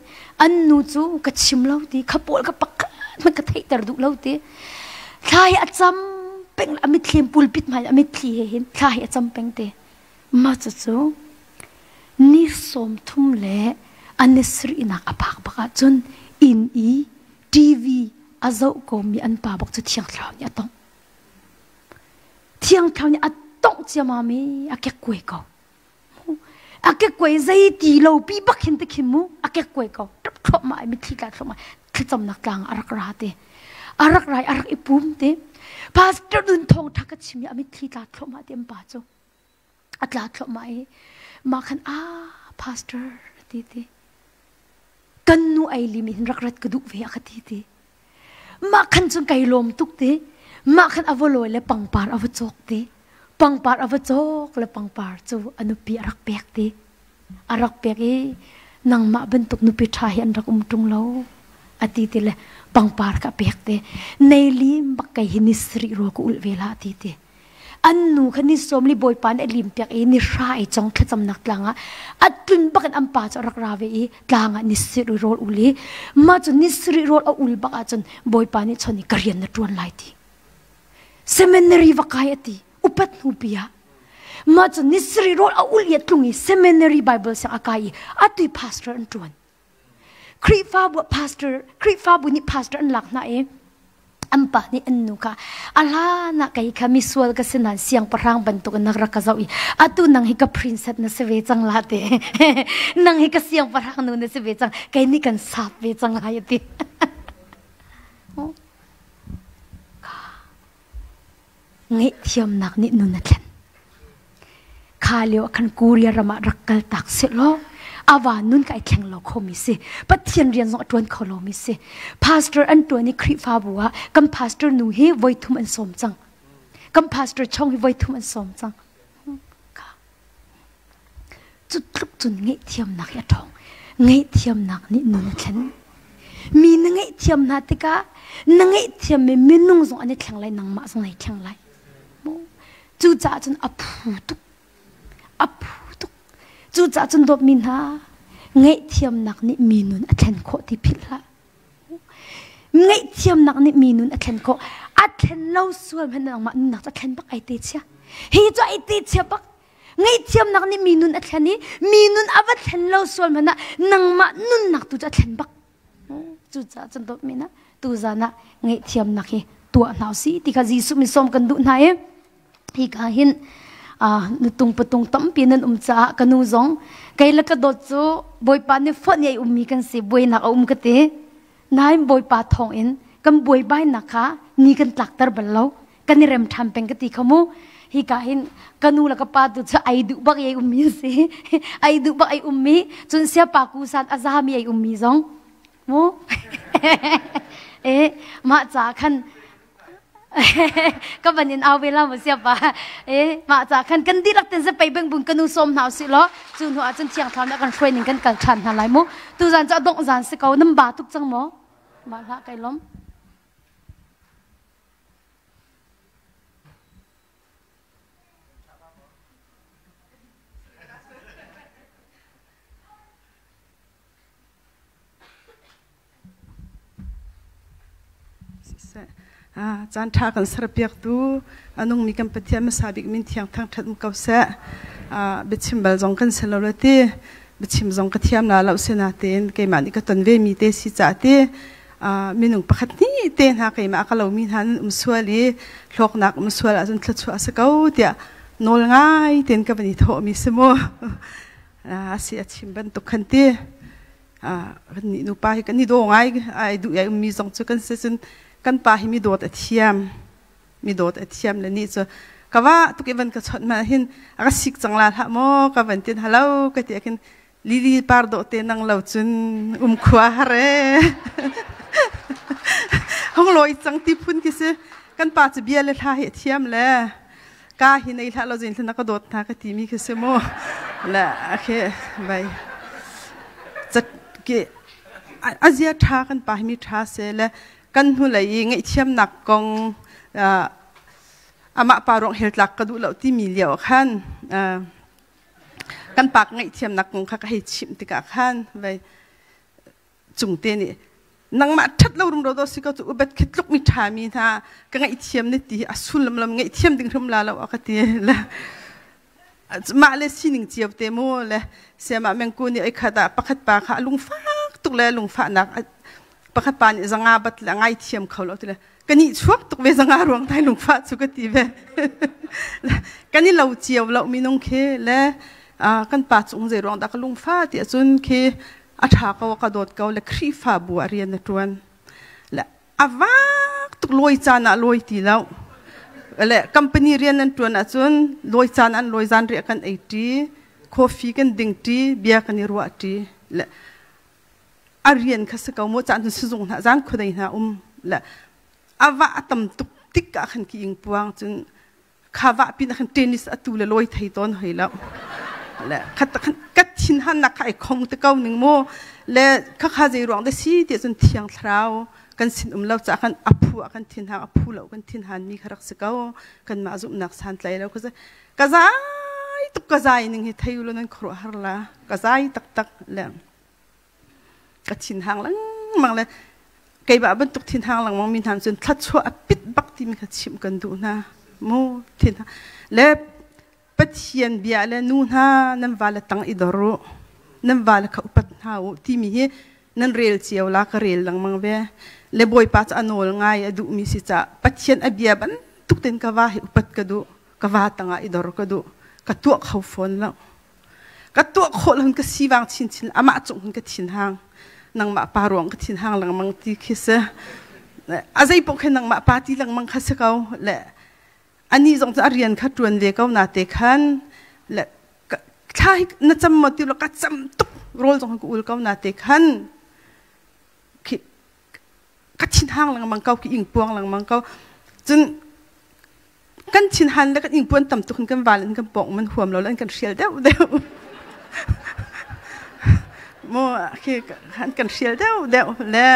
an nu cu ka chim lo ti kha pawl ka pakhat hmanh ka theihter duh lo ti thla hi a cam peng a mitthli pulpit hmai a mitthli he hin thla hi a cam peng te mah cucu ni sawm thum le an ni sarihnak a phak bak ahcun inn i TV a zoh komi an pa bak cu thiang thlarau nih a tongh thiang thlarau nih a tongh. dongh ciamam i a kekkuai ko. A kekkuai zei ti lo pi bak hin te khin mu a kekkuai ko. Ṭap thluahmah i mitthli tla thluahmah thlacamnak tlang a rak ra te. A rak rai a rak i pum te. Pastor nun thawng ṭha ka chim i a mitthli tla thluahmah te an pa cu. A tla thluahmah i mah khan ah pastor a ti ti. Kan nu ai lim in rak rat ka duh ve a ka ti ti. Mah khan cun kai lawm tuk ti. Mah khan a va lawi le pangpar a va cawk ti. Pangpar a va cawk le pangpar cu a nupi a rak pek ti. A rak pek i nangmah bantuk nupi ṭha hi an rak um ṭung lo a ti ti le pangpar ka pek te. Nei lim bak kei hi ni sarih rawl ka ulh ve la a ti ti. An nu kha ni 40 Bawipa nih a limpiak i ni hra ei cong thlacamnak tlang ah a tlun bak in an pa cu a rak ra ve i tlang ah ni sarih rawl ul i mah cu ni sarih rawl a ul bak ahcun Bawipa nih chon i ka rian na ṭuan lai ti. Seminary va kai a ti upat hnu pi ah mah cu ni sarih rawl a ul i a tlung i seminary Bible siang a kai i atu i pastor an ṭuan. Khrihfabu pastor Khrihfabu nih pastor an lak hna i an pa nih an nu kha a hlan ah kei kha misual ka si nain siangpahrang bantuk in na rak ka zoh i atu nang hi ka princess na si ve cang la te nang hi ka siangpahrang nu na si ve cang kei nih kan sap ve cang lai a ti. Ngaihthiamnak nih nun a thlen. Kha lio ah khan Korea ram ah rak kal tak sehlaw ava nun ka ai thleng lo khomi si. Pathian rian zong a ṭuan kho lomi si. Pastor an ṭuan i Khrihfabu ah kan pastor nu hi voi thum an sawm cang. Kan pastor chong hi voi thum an sawm cang. Cu tluk cun ngaihthiamnak hi a ṭhawng. Ngaihthiamnak nih nun a thlen. Mi na ngaihthiam hna tikah na ngaihthiammi minung zong an i thleng lai, nangmah zong nai thleng lai. Cucaah cun a phu tuk. A phu tuk. Cucaah cun dawtmi hna, ngaihthiamnak nih mi nun a thlen khawh ti philh hlah. Ngaihthiamnak nih mi nun a thlen khawh. A thlen lo sual hmanh nangmah nunnak cu a thlen bak ai te chia. Hi cu ai te chia bak. Ngaihthiamnak nih mi nun a thlen i mi nun a va thlen lo sual hmanh ah nangmah nunnak tu cu a thlen bak. Cucaah cun dawtmi na tuzan ah ngaihthiamnak hi tuah hna usih ti kha Jesuh min sawm kan duh hna i hika hin nutung patung tampi nan um caah ka nu zong kei le ka dawt cu Bawipa nih fonh i ai ummi kan si buainak a um ka ti. Nain Bawipa thawng in kan buaibainak kha ni kan tlakter bal lo. Kan i rem ṭhan peng ka ti kho mu. Hika hin ka nu le ka pa tu cu ai duh bak i ai ummi an si. Ai duh bak ai ummi, cun siapa kusan a zami ai ummi zong. Mu. E, mah ca khan ka van in au ve la mu siapa. E, mah ca khan kan dihlak ten zapei beng bun ka nu sawm hna usih law cu hnu ah cun thiang thlarau nih a kan hruai ning kan kal ṭhan hna lai mu. Tuzan cu a dongh zan si ko, nan ba tuk cang maw? Mah hlah kai lom. Caan ṭha kan serpiaktu a nungmi kan Pathian hmasa bik min thiang thangṭhat um ko seh. Biachim bal zong kan si lo le ti biachim zong ka thiam la lo sinain keimah nih ka ton ve mi te si caah ti minung pakhat hnih te hna keimah ka lomi hna nan um sual i hlawknak um sual ahcun thluachuah a si ko tiah nawl ngai tein ka van i thawhmi si mu. A si a chim bantuk khan ti. Kan nih nupa hi kan i daw ngai ai duh ai ummi zong cu kan si cun kan pa hi mi dawt a thiam mi dawt a thiam le nih cu ka va tuk i van ka chawnh hmanh hin a ka sik cang la hlah maw ka van tin hello ka ti khin lili par dawh te nang lo cun um khua har e hong lawi cang ti phun khi si kan pa cu bia le hla hi a thiam le ka hi nei hlah lo zin na ka dawt hna ka ti mi khi si mu le akhe bai chat ke azia tha kan pa hi mi tha se le kan hnu lei i ngaihthiamnak kong amah pa ruang hel tlak ka duh lo timi lio khan kan pa ngaihthiamnak kong kha ka hei chimh tikah khan vai cungte nih nangmah ṭhat lo rumro do si ko cu ubat khi tluk mi ṭha mi hna ka ngaihthiam ne ti a sullam lam ngaihthiam ding hrim la lo a ka ti le mah le sining cio te mu le siamah mengku nih oi khat ah pakhat pa kha a lungfak tuk le lungfahnak pakhat pa nih zanga bat le a ngaithiam kho lo ti le. Kan i chuak tuk ve zanga ruang thai lungfah chu ka ti ve. Kan i lo cio lo minung khi le kan pa cung zei ruang dah ka lungfa ti ahcun khi a ṭha ko ka dawt ko le Khrihfabu ah rian a ṭuan. Le a vak tuk lawi caan ah lawi ti lo. Le company rian an ṭuan ahcun lawi caan an lawi zan riah kan ei ṭi, coffee kan ding ṭi, bia kan i ruah ṭi. Le a rian kha si ko mu caan cun sizung hna zan khuadei hna um le a va a tam tuk tik ah khan ki ing puang cun kha va pin ah khan tennis atu le lawi thei tawn hoi lo le khat khan ka thin han nak kha ai khong te ko ning mu le kha kha zei ruang de si ti cun thiang thlarau kan sin um lo ca khan a phu ah kan thin hang a phu lo kan thin han mi kha rak si ko kan mah zumhnak san tlai lo ka ka zai tuk ka zai ning hi thei lo nan khuaruah har la ka zai taktak le ka thinhang lengmang le keimah bantuk thinhang lengmang mi hna cun thluachuah a pit bak timi kha chimh kan duh hna mu thin le Pathian bia le nu hna nan va le tang i dor u nan va le kha upat hna u timi hi nan rel cio la ka rel lengmang ve le Bawipa cu a nawl ngai a duhmi si ca Pathian a bia bantuk ten ka va hi upat ka duh ka va tangah i dor ka duh ka tuah kho fawn lo Ka tuah khawh lo ka sivang chinchin amah cung hin ka thinhang nangmah pa ruang ka thinhang lengmang ti khi si. A zei paoh khin nangmah pa ti lengmang kha si ko le ani zong cu a rian kha ṭuan ve ko na te khan le thla hi na cam maw ti lo ka cam tuk rawl zong ka ul ko na te khan khi ka thinhang lengmang ko ki ingpuang lengmang ko cun kan thinhan le kan ingpuan tam tuk in kan val in kan pawng man huam lo le an kan hrial deuh deuh mu khi kan kan hrial deuh deuh le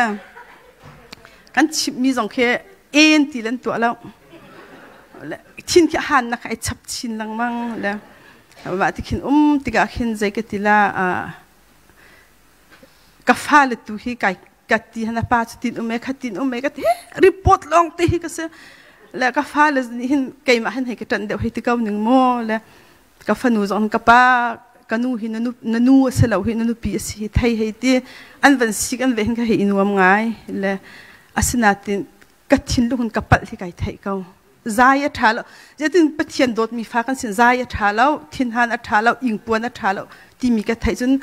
kan chimmi zong khi en ti lan tuah lo le thin khi han na kai chap chin lengmang le mah ti khin um tikah khin zei ka ti la ka fale tu hi kai ka ti hana pa cu tin um e kha tin um e ka ti report lawng te hi ka si le ka fale nih hin keimah hin hei ka ṭanh deuh hei ti ko ning maw le ka fanu zong ka pa ka nu hi na nu a si lo hi na nupi a si hi thei hei ti an van sik an ve hin ka hei i nuam ngai le asinatin ka thinlung in ka palh hi kai theih ko zai a ṭha lo zetin Pathian dawtmi fa kan sin zai a ṭha lo thinhan a ṭha lo ingpuan a ṭha lo timi ka theih cun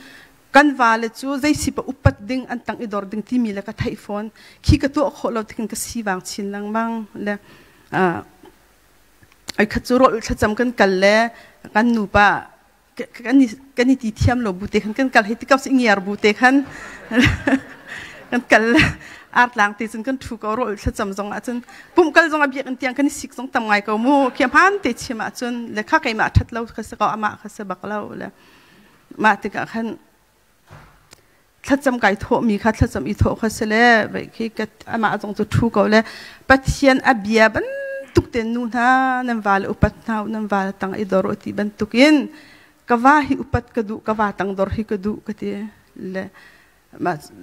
kan vale cu zei si pa upat ding an tang i dor ding timi le ka theih fawn khi ka tuah khawh lo tikin ka sivang chin lengmang le ai khat cu rawl thlacam kan kal le kan nupa kan i ti thiam lo bu te khan kan kal hei ti kau si ngiar bu te khan kan kal artlang te cun kan thu ko rawl thlacam zong ah cun pum kal zong a biak in tiang kan i sik zong tam ngai ko mu khi hmaan te chim ah cun le kha keimah that lo kha si ko amah kha si bak lo le mah tikah khan thlacam kai thawhmi kha thlacam i thawh kha si le vei khi amah zong cu thu ko le Pathian a bia bantuk ten nu hna nan va le upat hna nan va le tang i dor u ti bantukin ka va hi upat ka duh ka va tang dor hi ka duh ka ti le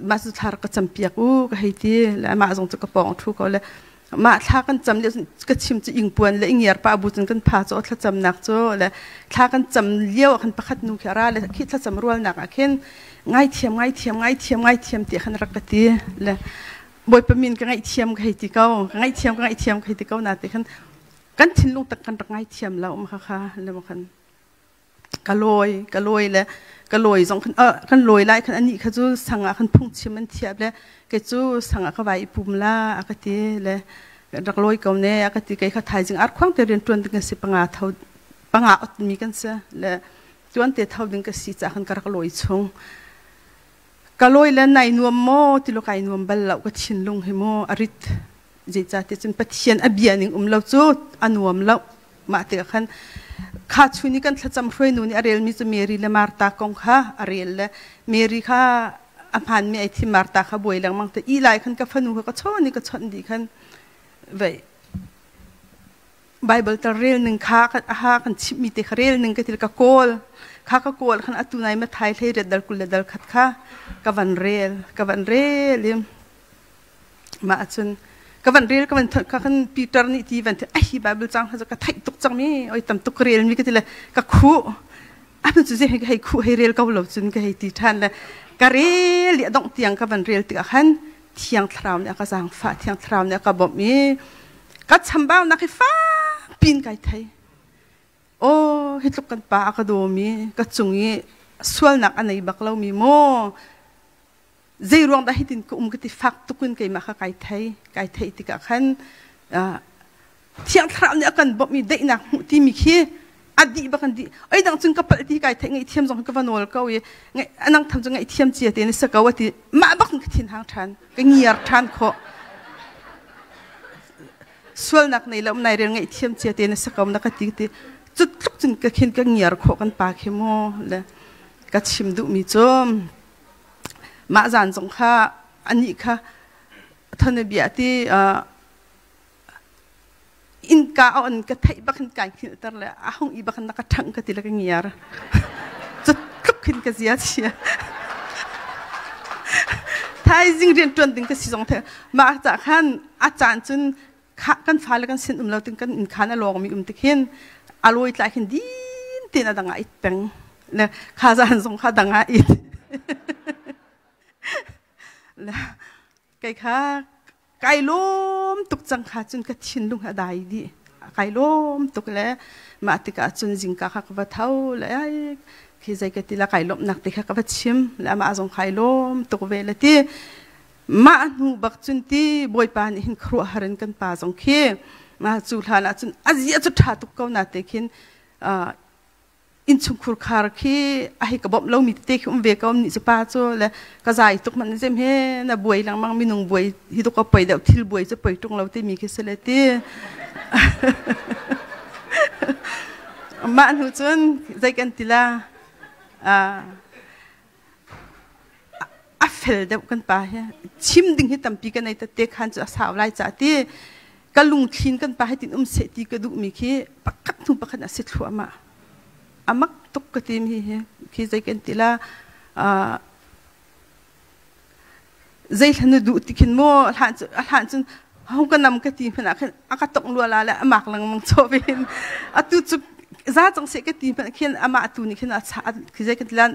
mah cu thlar ka campiak u ka hei ti le mah zong cu ka pawng thu ko le mah thla kan cam lio ka chim cu ingpuan le ingiar pa bu cun kan pha cu thlacamnak cu le thla kan cam lio ah khan pakhat nu khi a ra le khi thlacam rualnak ah khin ngaithiam ngaithiam ngaithiam ngaithiam ti khan rak ka ti le Bawipa min ka ngaihthiam ka hei ti ko ka ngaihthiam ka ngaihthiam ka hei ti ko na te khan kan thinlung tak kan rak ngaithiam lo ma kha kha le ma khan ka lawi ka lawi le ka lawi zong khan kan lawi lai khan anih kha cu sang ah khan phungchim an thiap le kei cu sang ah ka vai i pum la a ka ti le rak lawi ko ne a ka ti kei kha thaizing arkhuang te rian ṭuan ding kan si panga tho panga ot mi kan si le tuan te tho ding ka si ca khan ka rak lawi chung ka lawi le nai nuam maw ti lo kai nuam bal lo ka thinlung hi maw a rit Zeicahtiah cun Pathian a bia ning um lo cu a nuam lo. Mah tikah khan kha chun i kan thlacam hruainu nih a relmi cu Mary le Martha kong kha a rel le Mary kha a hmaanmi ai thim Martha kha buai lengmang te i lai khan ka fanu kha ka chawn i ka chawnh dih khan vei Bible tar rel ning kha aha kan chimhmi te kha rel ning ka til ka kawl kha ka kawl khan atu nai Mathai hlei riat dal 20 le dal khat kha ka van rel ka van rel i Mah ahcun ka van rel ka van ka kan Peter nih ti van ai hi Bible cang kha ka theih tuk cang mi oi tam tuk ka rel mi ka ti le ka khuh a cu hei hei khuh hei rel ko lo cun ka hei ti ṭhan le ka rel i a dongh tiang ka van rel tikah khan Thiang Thlarau nih a ka zaangfah, Thiang Thlarau nih a ka bawmh i ka chambaunak hi fak piin kai thei. Aw, hi tluk kan pa a ka dawmi, ka cung i sualnak a nei bak lomi maw zei ruang dah hitin ka um ka ti fak tukin keimah kha kai thei. Kai theih tikah khan Thiang Thlarau nih a kan bawmh i daihnak hmuh timi khi a dih bak an dih. Oi dang cun ka palh ti kai theih ngaihthiam zong ka va nawl ko i anang tham cu ngaihthiam cia te ni sa ko ati mah bak ka thin hang ṭhan ka ngiar ṭhan khawh sualnak nei lo nai rel ngaihthiam cia te na sa ko na ka ti ti cu tluk cun ka khin ka ngiar khawh kan pa khi mu le ka chim duhmi cu mah zan zong kha anih kha thonabia ti innka a on ka theih bak hin kai hngilhter le a hung i bak hin na ka ṭhangh ka ti le ka ngiar cu tluk hin ka zia chia thaizing rian ṭuan ding ka si zong the mah ca khan a caan cun kan fale kan sin um lo tin kan inn khan a lawngmi um tik hin a lawi tlai khin din tin a dang ah it peng le kha zan zong kha dang ah it le Kei kha kai lawm tuk cang kha cun ka thinlung a dai dih. Kai lawm tuk le mah tikah cun zingka kha ka va tho le ai khi zei ka ti la kai lawmhnak te kha ka va chim le amah zong kai lawm tuk ve le ti mah hnu bak cun ti Bawipa nih hin khuaruahhar in kan pa zong khi ma cu hlan ah cun a zia cu ṭha tuk ko na te khin innchungkhur khar khi a hei ka bawmh lomi tete khi um ve ko nih cu pa cu le ka zai tuk man zem he na buai lengmang minung buai hi tuk poi deuh thil buai cu poi tung lo timi khi si le ti mah hnu cun zei kan ti la a fel deuh kan pa hi chim ding hi tampi ka nei tete khan cu a sau lai ca ti ka lungthlin kan pa hi tin um seh ti ka duhmi khi pakhat hnu pakhat a si thluahmah a mak tuk ka tim hi hi khi zei kan ti la zei hlan na duh ti khin maw hlan cu a hlan cun hong ka nam ka ti hmanh ah khin a ka tong lua la le amak lengmang chaw ve hin atu cu za cang seh ka ti hmanh khin amah tu nih khin a cha khi zei kan ti lan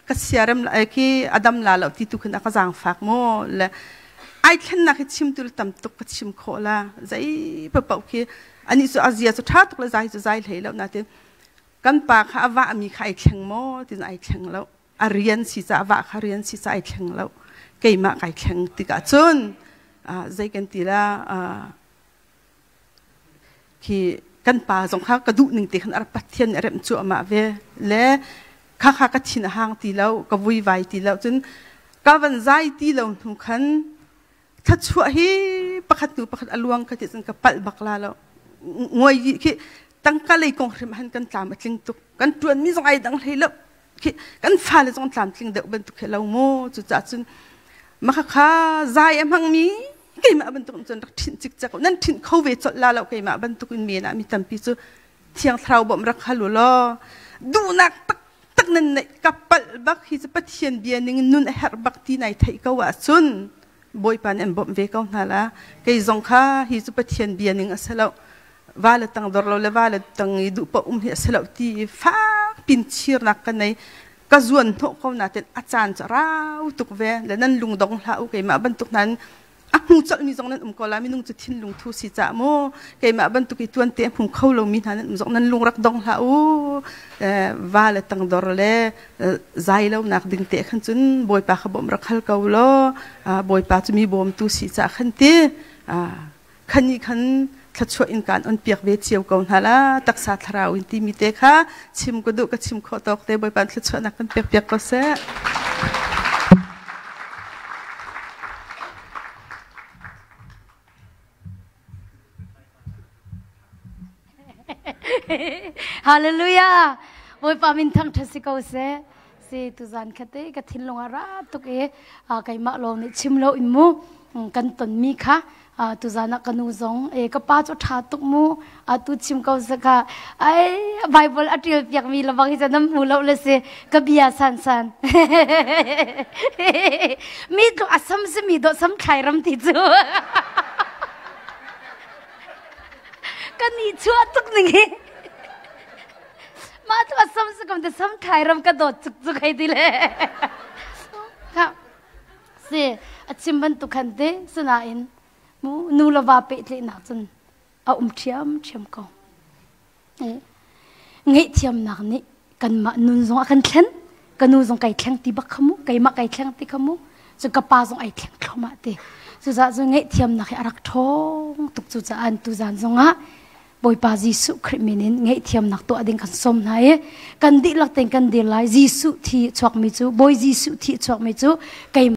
ka siarem khi adam la lo ti tu khin a ka zaangfak maw le ai thlennak hi chim tu tam tuk ka chim khawh la zei papoh khi ani cu a zia cu ṭha tuk le zai cu zai hlei lo natin kan pa kha a vah mi kha ai thleng maw tin ai thleng lo a rian si ca vah kha rian si ca ai thleng lo keimah kai thleng tikah cun zei kan ti la khi kan pa zong kha ka duh ning te khan ar Pathian nih a remh cuahmah ve le kha kha ka thin a hang ti lo ka vuivai ti lo cun ka van zai ti lo hnu khan thluachuah hi pakhat hnu pakhat a luang ka ti cun ka palh bak la lo ngoi khi tangka lei kong hrim han kan tlam a tling tuk kan tuan mi zong ai dang hlei lo khi kan fale zong tlamtling deuh bantuk khi lo mu cucaah cun maka kha zai a hmangmi keimah bantuk cun rak ṭhinh cikcek nan ṭhinh kho ve colh la lo keimah bantuk in men ah mi tampi cu thiang thlarau bawmh rak hal u law duhnak taktak nan neih ka palh bak hi cu Pathian bia ning nun a herh bak ti nai theih ko ahcun Bawipa nih an bawmh ve ko hna la kei zong kha hi cu Pathian bia ning a si lo va le tang dor lo le va le tang i duh paoh um hi a si lo ti i fak pin chirnak ka nei ka zuan hnawh ko natin a caan cu rau tuk ve le nan lung dong hlah u keimah bantuk nan a hmu colh mi zong nan um ko la minung cu thinlung thu si ca mu keimah bantuk i tuan te hmu kho lo mi hna nan um zong nan lung rak dong hlah u va le tangdor le zai lo nak ding te khan cun bawipa kha bawm rak hal ko law bawipa cu mi bawmtu si ca khan ti khan nih khan thluachuah in kaan on piak ve cio ko hna la taksa thlarau in timi te kha chim ka duh ka chim khawh tawk te Bawipa thluachuahnak kan pek piak ko seh. Hallelujah! Bawipa min thangṭhat si ko seh. Si tuzan khate ka thinlung a ra tuk i keimah lawng nih chim lo in mu kan tonmi kha tuzan ah ka nu zong e ka pa cu ṭha tuk mu atu chim ko saka ai Bible a ṭial piak mi lawang hi cu nam hmu lo le si ka bia san san mi tluk a sam si mi dawh sam thlai ram ti cu Kan i chuah tuk ning hi. Mah cu a sam si kom te sam thai ram ka dawt cuk cuk hei ti le. Si a chim bantuk khan te sinain mu nu le va pehtlaihnak cun a um ṭhiamṭhiam ko. Ngaihthiamnak nih kanmah nun zong a kan thlen. Ka nu zong kai thleng ti bak kha mu, keimah kai thleng ti kha mu. Cun ka pa zong ai thleng thluahmah ti. Cucaah cun ngaihthiamnak hi a rak ṭhawng tuk cucaah tuzan zongah Bawipa Jesuh Khrih min in ngaihthiamnak tuah ding kan sawm hna i kan dihlak tein kan dir lai. Jesuh thi chuakmi cu Bawi Jesuh thi chuakmi cu keimah.